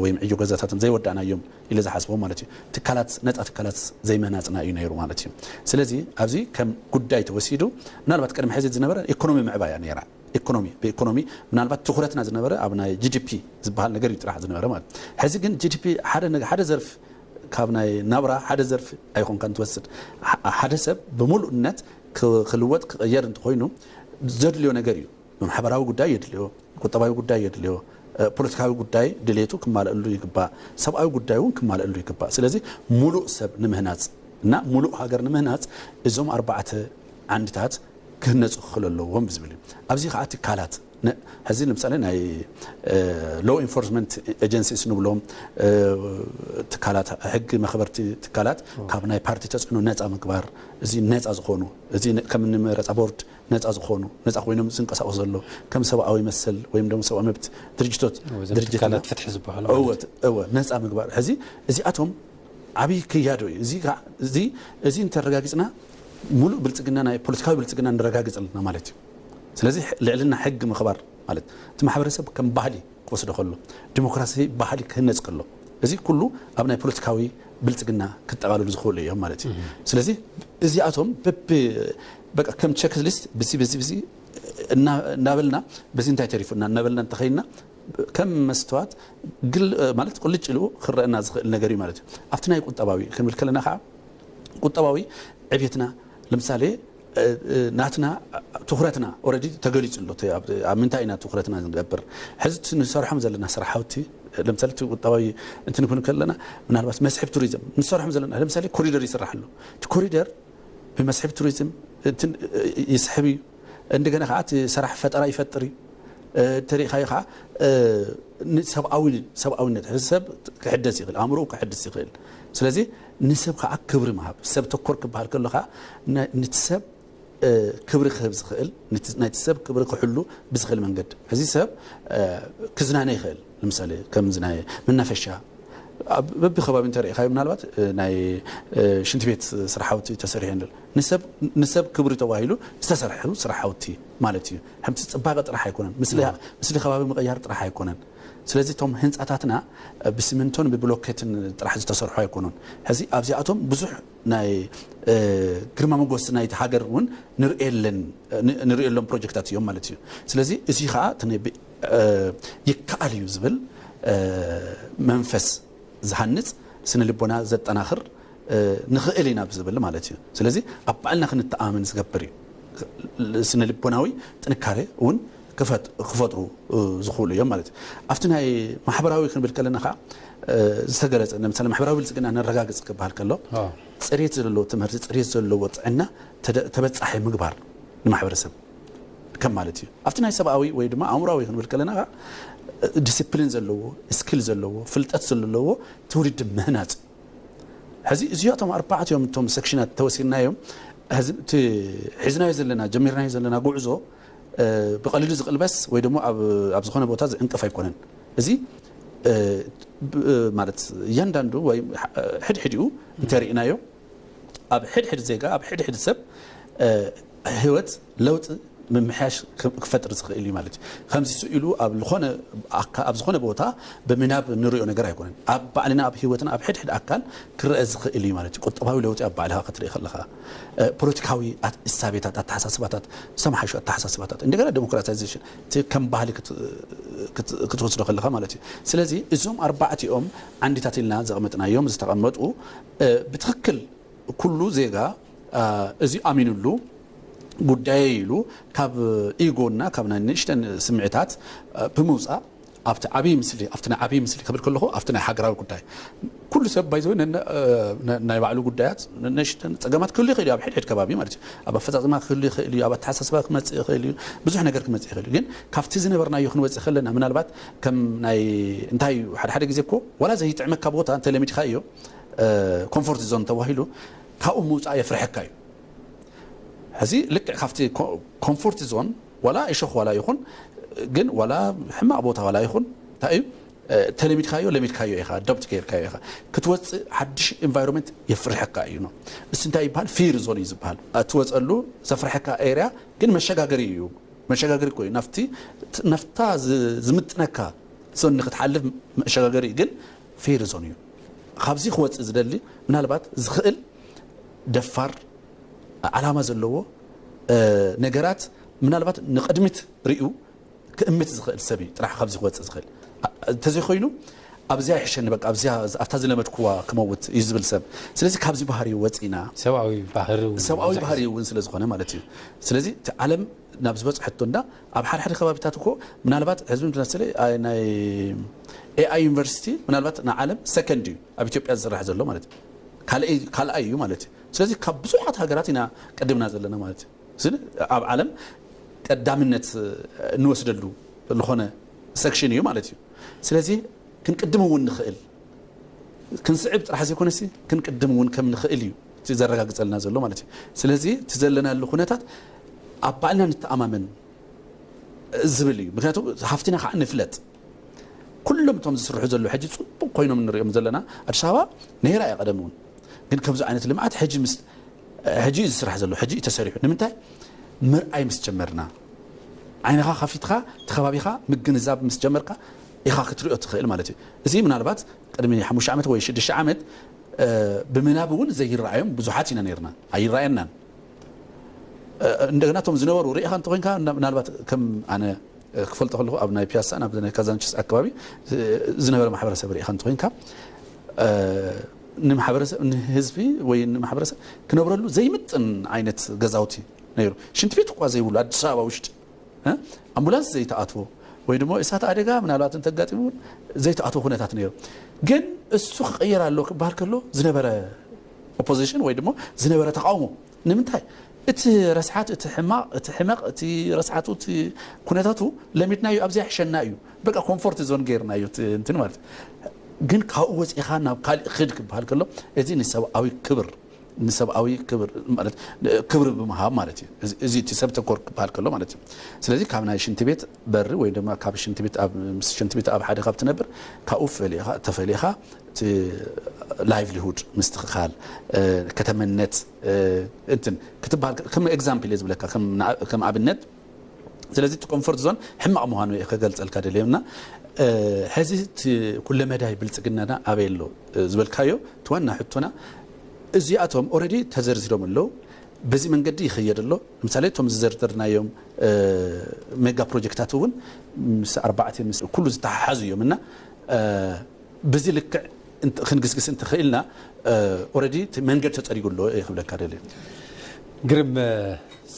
ወይም ዕዮ ገዛታትን ዘይወዳእናዮም ኢለ ዝሓስቦ ማለት እዩ። ትካላት ነፃ ትካላት ዘይምህናፅና እዩ ነይሩ ማለት እዩ። ስለዚ ኣብዚ ከም ጉዳይ ተወሲዱ ምናልባት ቅድሚ ሕዚ ዝነበረ ኢኮኖሚ ምዕባያ ነይራ። ኢኮኖሚ ብኢኮኖሚ ምናልባት ትኹረትና ዝነበረ ኣብ ናይ ጂ ዲ ፒ ዝበሃል ነገር እዩ ጥራሕ ዝነበረ ማለት። ሕዚ ግን ጂ ዲ ፒ ሓደ ነገ ሓደ ዘርፍ ካብ ናይ ናብራ ሓደ ዘርፍ ኣይኮንካን ትወስድ። ሓደ ሰብ ብምሉእነት ክልወጥ ክቕየር እንተኮይኑ ዘድልዮ ነገር እዩ። ማሕበራዊ ጉዳይ የድልዮ፣ ቁጠባዊ ጉዳይ የድልዮ፣ ፖለቲካዊ ጉዳይ ድሌቱ ክማለእሉ ይግባእ፣ ሰብኣዊ ጉዳይ እውን ክማለእሉ ይግባእ። ስለዚ ሙሉእ ሰብ ንምህናፅ እና ሙሉእ ሃገር ንምህናፅ እዞም ኣርባዕተ ዓንድታት ክህነፁ ክኽእሉ ኣለዎም ዝብል እዩ። ኣብዚ ከዓ ትካላት ሕዚ ለምሳሌ ናይ law enforcement agencies ንብሎም ትካላት ሕጊ መኽበርቲ ትካላት ካብ ናይ ፓርቲ ተፅዕኖ ነፃ ምግባር፣ እዚ ነፃ ዝኾኑ እዚ ከም መረፃ ቦርድ ነፃ ዝኾኑ ነፃ ኮይኖም ዝንቀሳቀሱ ዘሎ ከም ሰብኣዊ መሰል ወይም ደግሞ ሰብኣዊ መብት ድርጅቶት ድርጅትና ፍትሒ ዝበሃሉ እወ ነፃ ምግባር ሕዚ እዚኣቶም ዓብይ ክያዶ እዩ። እዚ እንተረጋጊፅና ሙሉእ ብልፅግና ናይ ፖለቲካዊ ብልፅግና ንረጋግፅ ኣለና ማለት እዩ። ስለዚ ልዕልና ሕጊ ምኽባር ማለት እቲ ማሕበረሰብ ከም ባህሊ ክወስዶ ከሎ ዲሞክራሲ ባህሊ ክህነፅ ከሎ እዚ ኩሉ ኣብ ናይ ፖለቲካዊ ብልፅግና ክጠቓልሉ ዝኽእሉ እዮም ማለት እዩ። ስለዚ እዚኣቶም በብ በቃ ከም ቸክ ሊስት ብዚ ብዚ ብዚ እናበልና በዚ እንታይ ተሪፉና እናበልና እንተኸይና ከም መስተዋት ግል ማለት ቁልጭ ኢሉ ክረአና ዝኽእል ነገር እዩ ማለት እዩ። ኣብቲ ናይ ቁጠባዊ ክንብል ከለና ከዓ ቁጠባዊ ዕቤትና ለምሳሌ ናትና ትኩረትና ኦረዲ ተገሊፁ ኣሎ። ኣብ ምንታይ ኢና ትኩረትና ንገብር? ሕዚ ንሰርሖም ዘለና ስራሕቲ ለምሳሌ ቁጠባዊ እንትንኩን ከለና ምናልባት መስሕብ ቱሪዝም ንሰርሖም ዘለና ለምሳሌ ኮሪደር ይስራሕ ኣሎ። እቲ ኮሪደር ብመስሕብ ቱሪዝም ይስሕብ እዩ። እንደገና ከዓ እቲ ሰራሕ ፈጠራ ይፈጥር እዩ። እንተሪኢኻዮ ከዓ ሰብኣዊ ሰብኣዊነት ሰብ ክሕደስ ይኽእል፣ ኣእምሮኡ ክሕደስ ይኽእል። ስለዚ ንሰብ ከዓ ክብሪ ምሃብ ሰብ ተኮር ክበሃል ከሎ ከዓ ነቲ ሰብ ክብሪ ክህብ ዝኽእል ናይቲ ሰብ ክብሪ ክሕሉ ብዝኽእል መንገዲ። እዚ ሰብ ክዝናነ ይኽእል። ለምሳሌ ከምዚ ናይ መናፈሻ በቢ ከባቢ እንተሪኢኻዮ ምናልባት ናይ ሽንቲ ቤት ስራሓውቲ ተሰሪሑ ንል ንሰብ ክብሪ ተባሂሉ ዝተሰርሑ ስራሓውቲ ማለት እዩ። ከምቲ ፅባቐ ጥራሕ ኣይኮነን፣ ምስሊ ከባቢ ምቕያር ጥራሕ ኣይኮነን። ስለዚ እቶም ህንፃታትና ብስሚንቶን ብብሎኬትን ጥራሕ ዝተሰርሑ ኣይኮኑን። ሕዚ ኣብዚኣቶም ብዙሕ ናይ ግርማ መጎስ ናይቲ ሃገር እውን ንርእየለን ንርእየሎም ፕሮጀክታት እዮም ማለት እዩ። ስለዚ እዚ ከዓ ይከኣል እዩ ዝብል መንፈስ ዝሃንፅ ስነ ልቦና ዘጠናኽር ንኽእል ኢና ብዝብል ማለት እዩ። ስለዚ ኣብ ባዕልና ክንተኣማመን ዝገብር እዩ። ስነ ልቦናዊ ጥንካሬ እውን ክፈጥሩ ዝኽእሉ እዮም ማለት እዩ። ኣብቲ ናይ ማሕበራዊ ክንብል ከለና ከዓ ዝተገለፀ ለምሳሌ ማሕበራዊ ብልፅግና ነረጋግፅ ክበሃል ከሎ ፅሬት ዘለዎ ትምህርቲ፣ ፅሬት ዘለዎ ጥዕና ተበፃሒ ምግባር ንማሕበረሰብ ከም ማለት እዩ። ኣብቲ ናይ ሰብኣዊ ወይ ድማ ኣእምራዊ ክንብል ከለና ዲስፕሊን ዘለዎ ስኪል ዘለዎ ፍልጠት ዘለዎ ትውልዲ ምህናፅ። ሕዚ እዚኣቶም ኣርባዕቲኦም እቶም ሰክሽናት ተወሲድናዮም ሒዝናዮ ዘለና ጀሚርናዮ ዘለና ጉዕዞ ብቐሊሉ ዝቕልበስ ወይ ደግሞ ኣብ ዝኾነ ቦታ ዝዕንቀፍ ኣይኮነን። እዚ ማለት እያንዳንዱ ወይ ሕድሕዲኡ እንተሪእናዮ ኣብ ሕድሕድ ዜጋ ኣብ ሕድሕድ ሰብ ህይወት ለውጢ ምምሕያሽ ክፈጥር ዝኽእል እዩ ማለት እዩ። ከምዚ ስኢሉ ኣብ ዝኾነ ኣብ ዝኾነ ቦታ ብምናብ ንሪኦ ነገር ኣይኮነን። ኣብ ባዕልና ኣብ ህይወትና ኣብ ሕድሕድ ኣካል ክረአ ዝኽእል እዩ ማለት እዩ። ቁጠባዊ ለውጢ ኣብ ባዕልኻ ክትርኢ ከለኻ ፖለቲካዊ እሳቤታት ኣተሓሳስባታት ዝተመሓሹ ኣተሓሳስባታት እንደገና ዴሞክራታይዜሽን ከም ባህሊ ክትወስዶ ከለኻ ማለት እዩ። ስለዚ እዞም ኣርባዕቲኦም ዓንዲታት ኢልና ዘቐመጥናዮም ዝተቐመጡ ብትኽክል ኩሉ ዜጋ እዚ ኣሚኑሉ ጉዳየ ኢሉ ካብ ኢጎና ካብ ናይ ንእሽተን ስምዒታት ብምውፃእ ኣብቲ ዓብዪ ምስሊ ኣብቲ ናይ ዓብዪ ምስሊ ክብል ከለኹ ኣብቲ ናይ ሃገራዊ ጉዳይ ኩሉ ሰብ ባይዘወ ናይ ባዕሉ ጉዳያት ንእሽተን ፀገማት ክህሉ ይኽእል እዩ። ኣብ ሕድሕድ ከባቢ ማለት እዩ። ኣብ ኣፈፃፅማ ክህሉ ይኽእል እዩ። ኣብ ኣተሓሳስባ ክመፅእ ይኽእል እዩ። ብዙሕ ነገር ክመፅእ ይኽእል እዩ። ግን ካብቲ ዝነበርናዮ ክንወፅእ ከለና ምናልባት ከም ናይ እንታይ ሓደ ሓደ ግዜ እኮ ዋላ ዘይጥዕመካ ቦታ እንተለሚድካ እዮ ኮምፎርት ዞን ተባሂሉ ካብኡ ምውፃእ የፍርሐካ እዩ። ሕዚ ልክዕ ካብቲ ኮምፎርት ዞን ዋላ እሾኽ ዋላ ይኹን ግን ዋላ ሕማቕ ቦታ ዋላ ይኹን እንታይ እዩ ተለሚድካዮ ለሚድካዮ ኢኻ ኣዶፕት ገይርካዮ ኢኻ ክትወፅእ ሓድሽ ኢንቫይሮንመንት የፍርሐካ እዩ ነው። እሱ እንታይ ይበሃል ፊር ዞን እዩ ዝበሃል። እትወፀሉ ዘፍርሐካ ኤርያ ግን መሸጋገሪ እዩ። መሸጋገሪ እኮ እዩ ናፍቲ ናፍታ ዝምጥነካ ዞን ንክትሓልፍ መሸጋገሪ እዩ ግን ፌር ዞን እዩ። ካብዚ ክወፅእ ዝደሊ ምናልባት ዝኽእል ደፋር ዓላማ ዘለዎ ነገራት ምናልባት ንቕድሚት ሪኡ ክእምት ዝኽእል ሰብ እዩ ጥራሕ ካብዚ ክወፅእ ዝኽእል። እንተዘይኮይኑ ኣብዚያ ይሕሸኒ በቃ ኣብዚያ ኣብታ ዝለመድኩዋ ክመውት እዩ ዝብል ሰብ። ስለዚ ካብዚ ባህሪ ወፂና ሰብኣዊ ባህሪ እውን ሰብኣዊ ባህሪ እውን ስለ ዝኾነ ማለት እዩ። ስለዚ እቲ ዓለም ናብ ዝበፅሐቶ እንዳ ኣብ ሓደ ሓደ ከባቢታት እኮ ምናልባት ሕዝቢ ምትመስለ ናይ ኤኣይ ዩኒቨርሲቲ ምናልባት ንዓለም ሰከንድ እዩ ኣብ ኢትዮጵያ ዝስራሕ ዘሎ ማለት እዩ። ካልኣይ እዩ ማለት እዩ። ስለዚ ካብ ብዙሓት ሃገራት ኢና ቀድምና ዘለና ማለት እዩ። ኣብ ዓለም ቀዳምነት እንወስደሉ ዝኾነ ሰክሽን እዩ ማለት እዩ። ስለዚ ክንቅድም እውን ንኽእል ክንስዕብ ጥራሕ ዘይኮነሲ ክንቅድም እውን ከም ንኽእል እዩ ዘረጋግፀልና ዘሎ ማለት እዩ። ስለዚ እቲ ዘለናሉ ኩነታት ኣብ ባዕልና ንተኣማመን ዝብል እዩ። ምክንያቱ ሃፍትና ከዓ ንፍለጥ። ኩሎም እቶም ዝስርሑ ዘለዉ ሕጂ ፅቡቅ ኮይኖም ንሪኦም ዘለና ኣዲስ ኣበባ ነይራ እያ ቀደም እውን ግን ከምዚ ዓይነት ልምዓት ሕጂ ምስ ሕጂ እዩ ዝስራሕ ዘሎ ሕጂ እዩ ተሰሪሑ ንምንታይ ምርኣይ ምስ ጀመርና ዓይንኻ ከፊትካ እቲ ከባቢኻ ምግንዛብ ምስ ጀመርካ ኢኻ ክትሪኦ ትኽእል ማለት እዩ። እዚ ምናልባት ቅድሚ ሓሙሽተ ዓመት ወይ ሽዱሽተ ዓመት ብምናብ እውን ዘይረኣዮም ብዙሓት ኢና ነርና ኣይረኣየናን። እንደገና እቶም ዝነበሩ ርኢኻ እንተኮይንካ ምናልባት ከም ኣነ ክፈልጦ ከለኹ ኣብ ናይ ፒያሳ ናብ ናይ ካዛንችስ ኣካባቢ ዝነበረ ማሕበረሰብ ርኢኻ እንተኮይንካ ንማሕበረሰብ ንህዝቢ ወይ ንማሕበረሰብ ክነብረሉ ዘይምጥን ዓይነት ገዛውቲ ነይሩ። ሽንቲ ቤት እኳ ዘይብሉ ኣዲስ ኣበባ ውሽጢ ኣምቡላንስ ዘይተኣትዎ ወይ ድማ እሳተ ኣደጋ ምናልባት እንተጋጢሙ እውን ዘይተኣትዎ ኩነታት ነይሩ። ግን እሱ ክቕየር ኣለዎ ክበሃል ከሎ ዝነበረ ኦፖዚሽን ወይ ድማ ዝነበረ ተቃውሞ ንምንታይ እቲ ረስሓት እቲ ሕማቕ እቲ ሕመቕ እቲ ረስሓቱ እቲ ኩነታቱ ለሚድናዩ ኣብዚኣ ሕሸና እዩ በቃ ኮምፎርት ዞን ገይርናዩ እንትን ማለት ግን ካብኡ ወፂኻ ናብ ካሊእ ክድ ክበሃል ከሎ እዚ ንሰብኣዊ ክብር ንሰብኣዊ ክብር ማለት ክብሪ ብምሃብ ማለት እዩ። እዚ እቲ ሰብ ተኮር ክበሃል ከሎ ማለት እዩ። ስለዚ ካብ ናይ ሽንቲ ቤት በሪ ወይ ድማ ካብ ሽንቲ ቤት ኣብ ምስ ሽንቲ ቤት ኣብ ሓደ ካብ ትነብር ካብኡ ፈሊኻ ተፈሊኻ እቲ ላይቭሊሁድ ምስትኽኻል ከተመነት እንትን ክትበሃል ከም ኤግዛምፕል እየ ዝብለካ ከም ኣብነት ስለዚ እቲ ኮምፎርት ዞን ሕማቕ ምዃኑ እየ ክገልጸልካ ደልየ እና ሕዚ እቲ ኩለመዳይ ብልጽግናና ኣበይ ኣሎ ዝበልካዮ እቲ ዋና ሕቶና እዚኣቶም ኦረዲ ተዘርዚሮም ኣለዉ። በዚ መንገዲ ይኸየድ ኣሎ። ንምሳሌ እቶም ዝዘርዘርናዮም ሜጋ ፕሮጀክታት እውን ምስ ኣርባዕተ ምስ ኩሉ ዝተሓሓዙ እዮም እና ብዚ ልክዕ ክንግስግስ እንተኽኢልና ኦረዲ መንገድ ተፀሪጉ ኣሎ እየ ክብለካ ደልየ። ግርም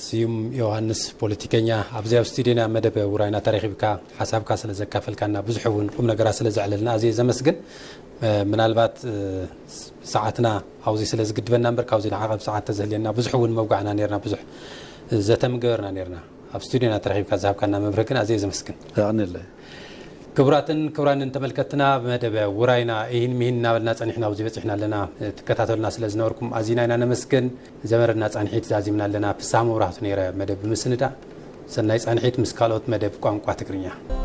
ስዩም ዮሃንስ ፖለቲከኛ ኣብዚ ኣብ ስቱድዮና መደብ ውራይና ተረኺብካ ሓሳብካ ስለ ዘካፈልካና ብዙሕ እውን ቁም ነገራት ስለ ዘዕለልና ኣዝየ ዘመስግን። ምናልባት ሰዓትና ኣብዚ ስለ ዝግድበና እምበር ካብዚ ንዓቐብ ሰዓት ተዘህልየና ብዙሕ እውን መውጋዕና ነርና ብዙሕ ዘተ ምገበርና ነርና። ኣብ ስቱድዮና ተረኺብካ ዝሃብካና መብርህ ግን ኣዝየ ዘመስግን። ኣቕንለ ክቡራትን ክቡራንን ተመልከትና መደብ ውራይና ይህን ሚህን እናበልና ጸኒሕና ኣብዚ በጺሕና ኣለና። ትከታተሉና ስለ ዝነበርኩም ኣዚና ኢና ነመስግን። ዘመረድና ጻንሒት ዛዚምና ኣለና። ፍስሃ መብራህቱ ነይረ መደብ ብምስንዳ። ሰናይ ጻንሒት ምስ ካልኦት መደብ ቋንቋ ትግርኛ።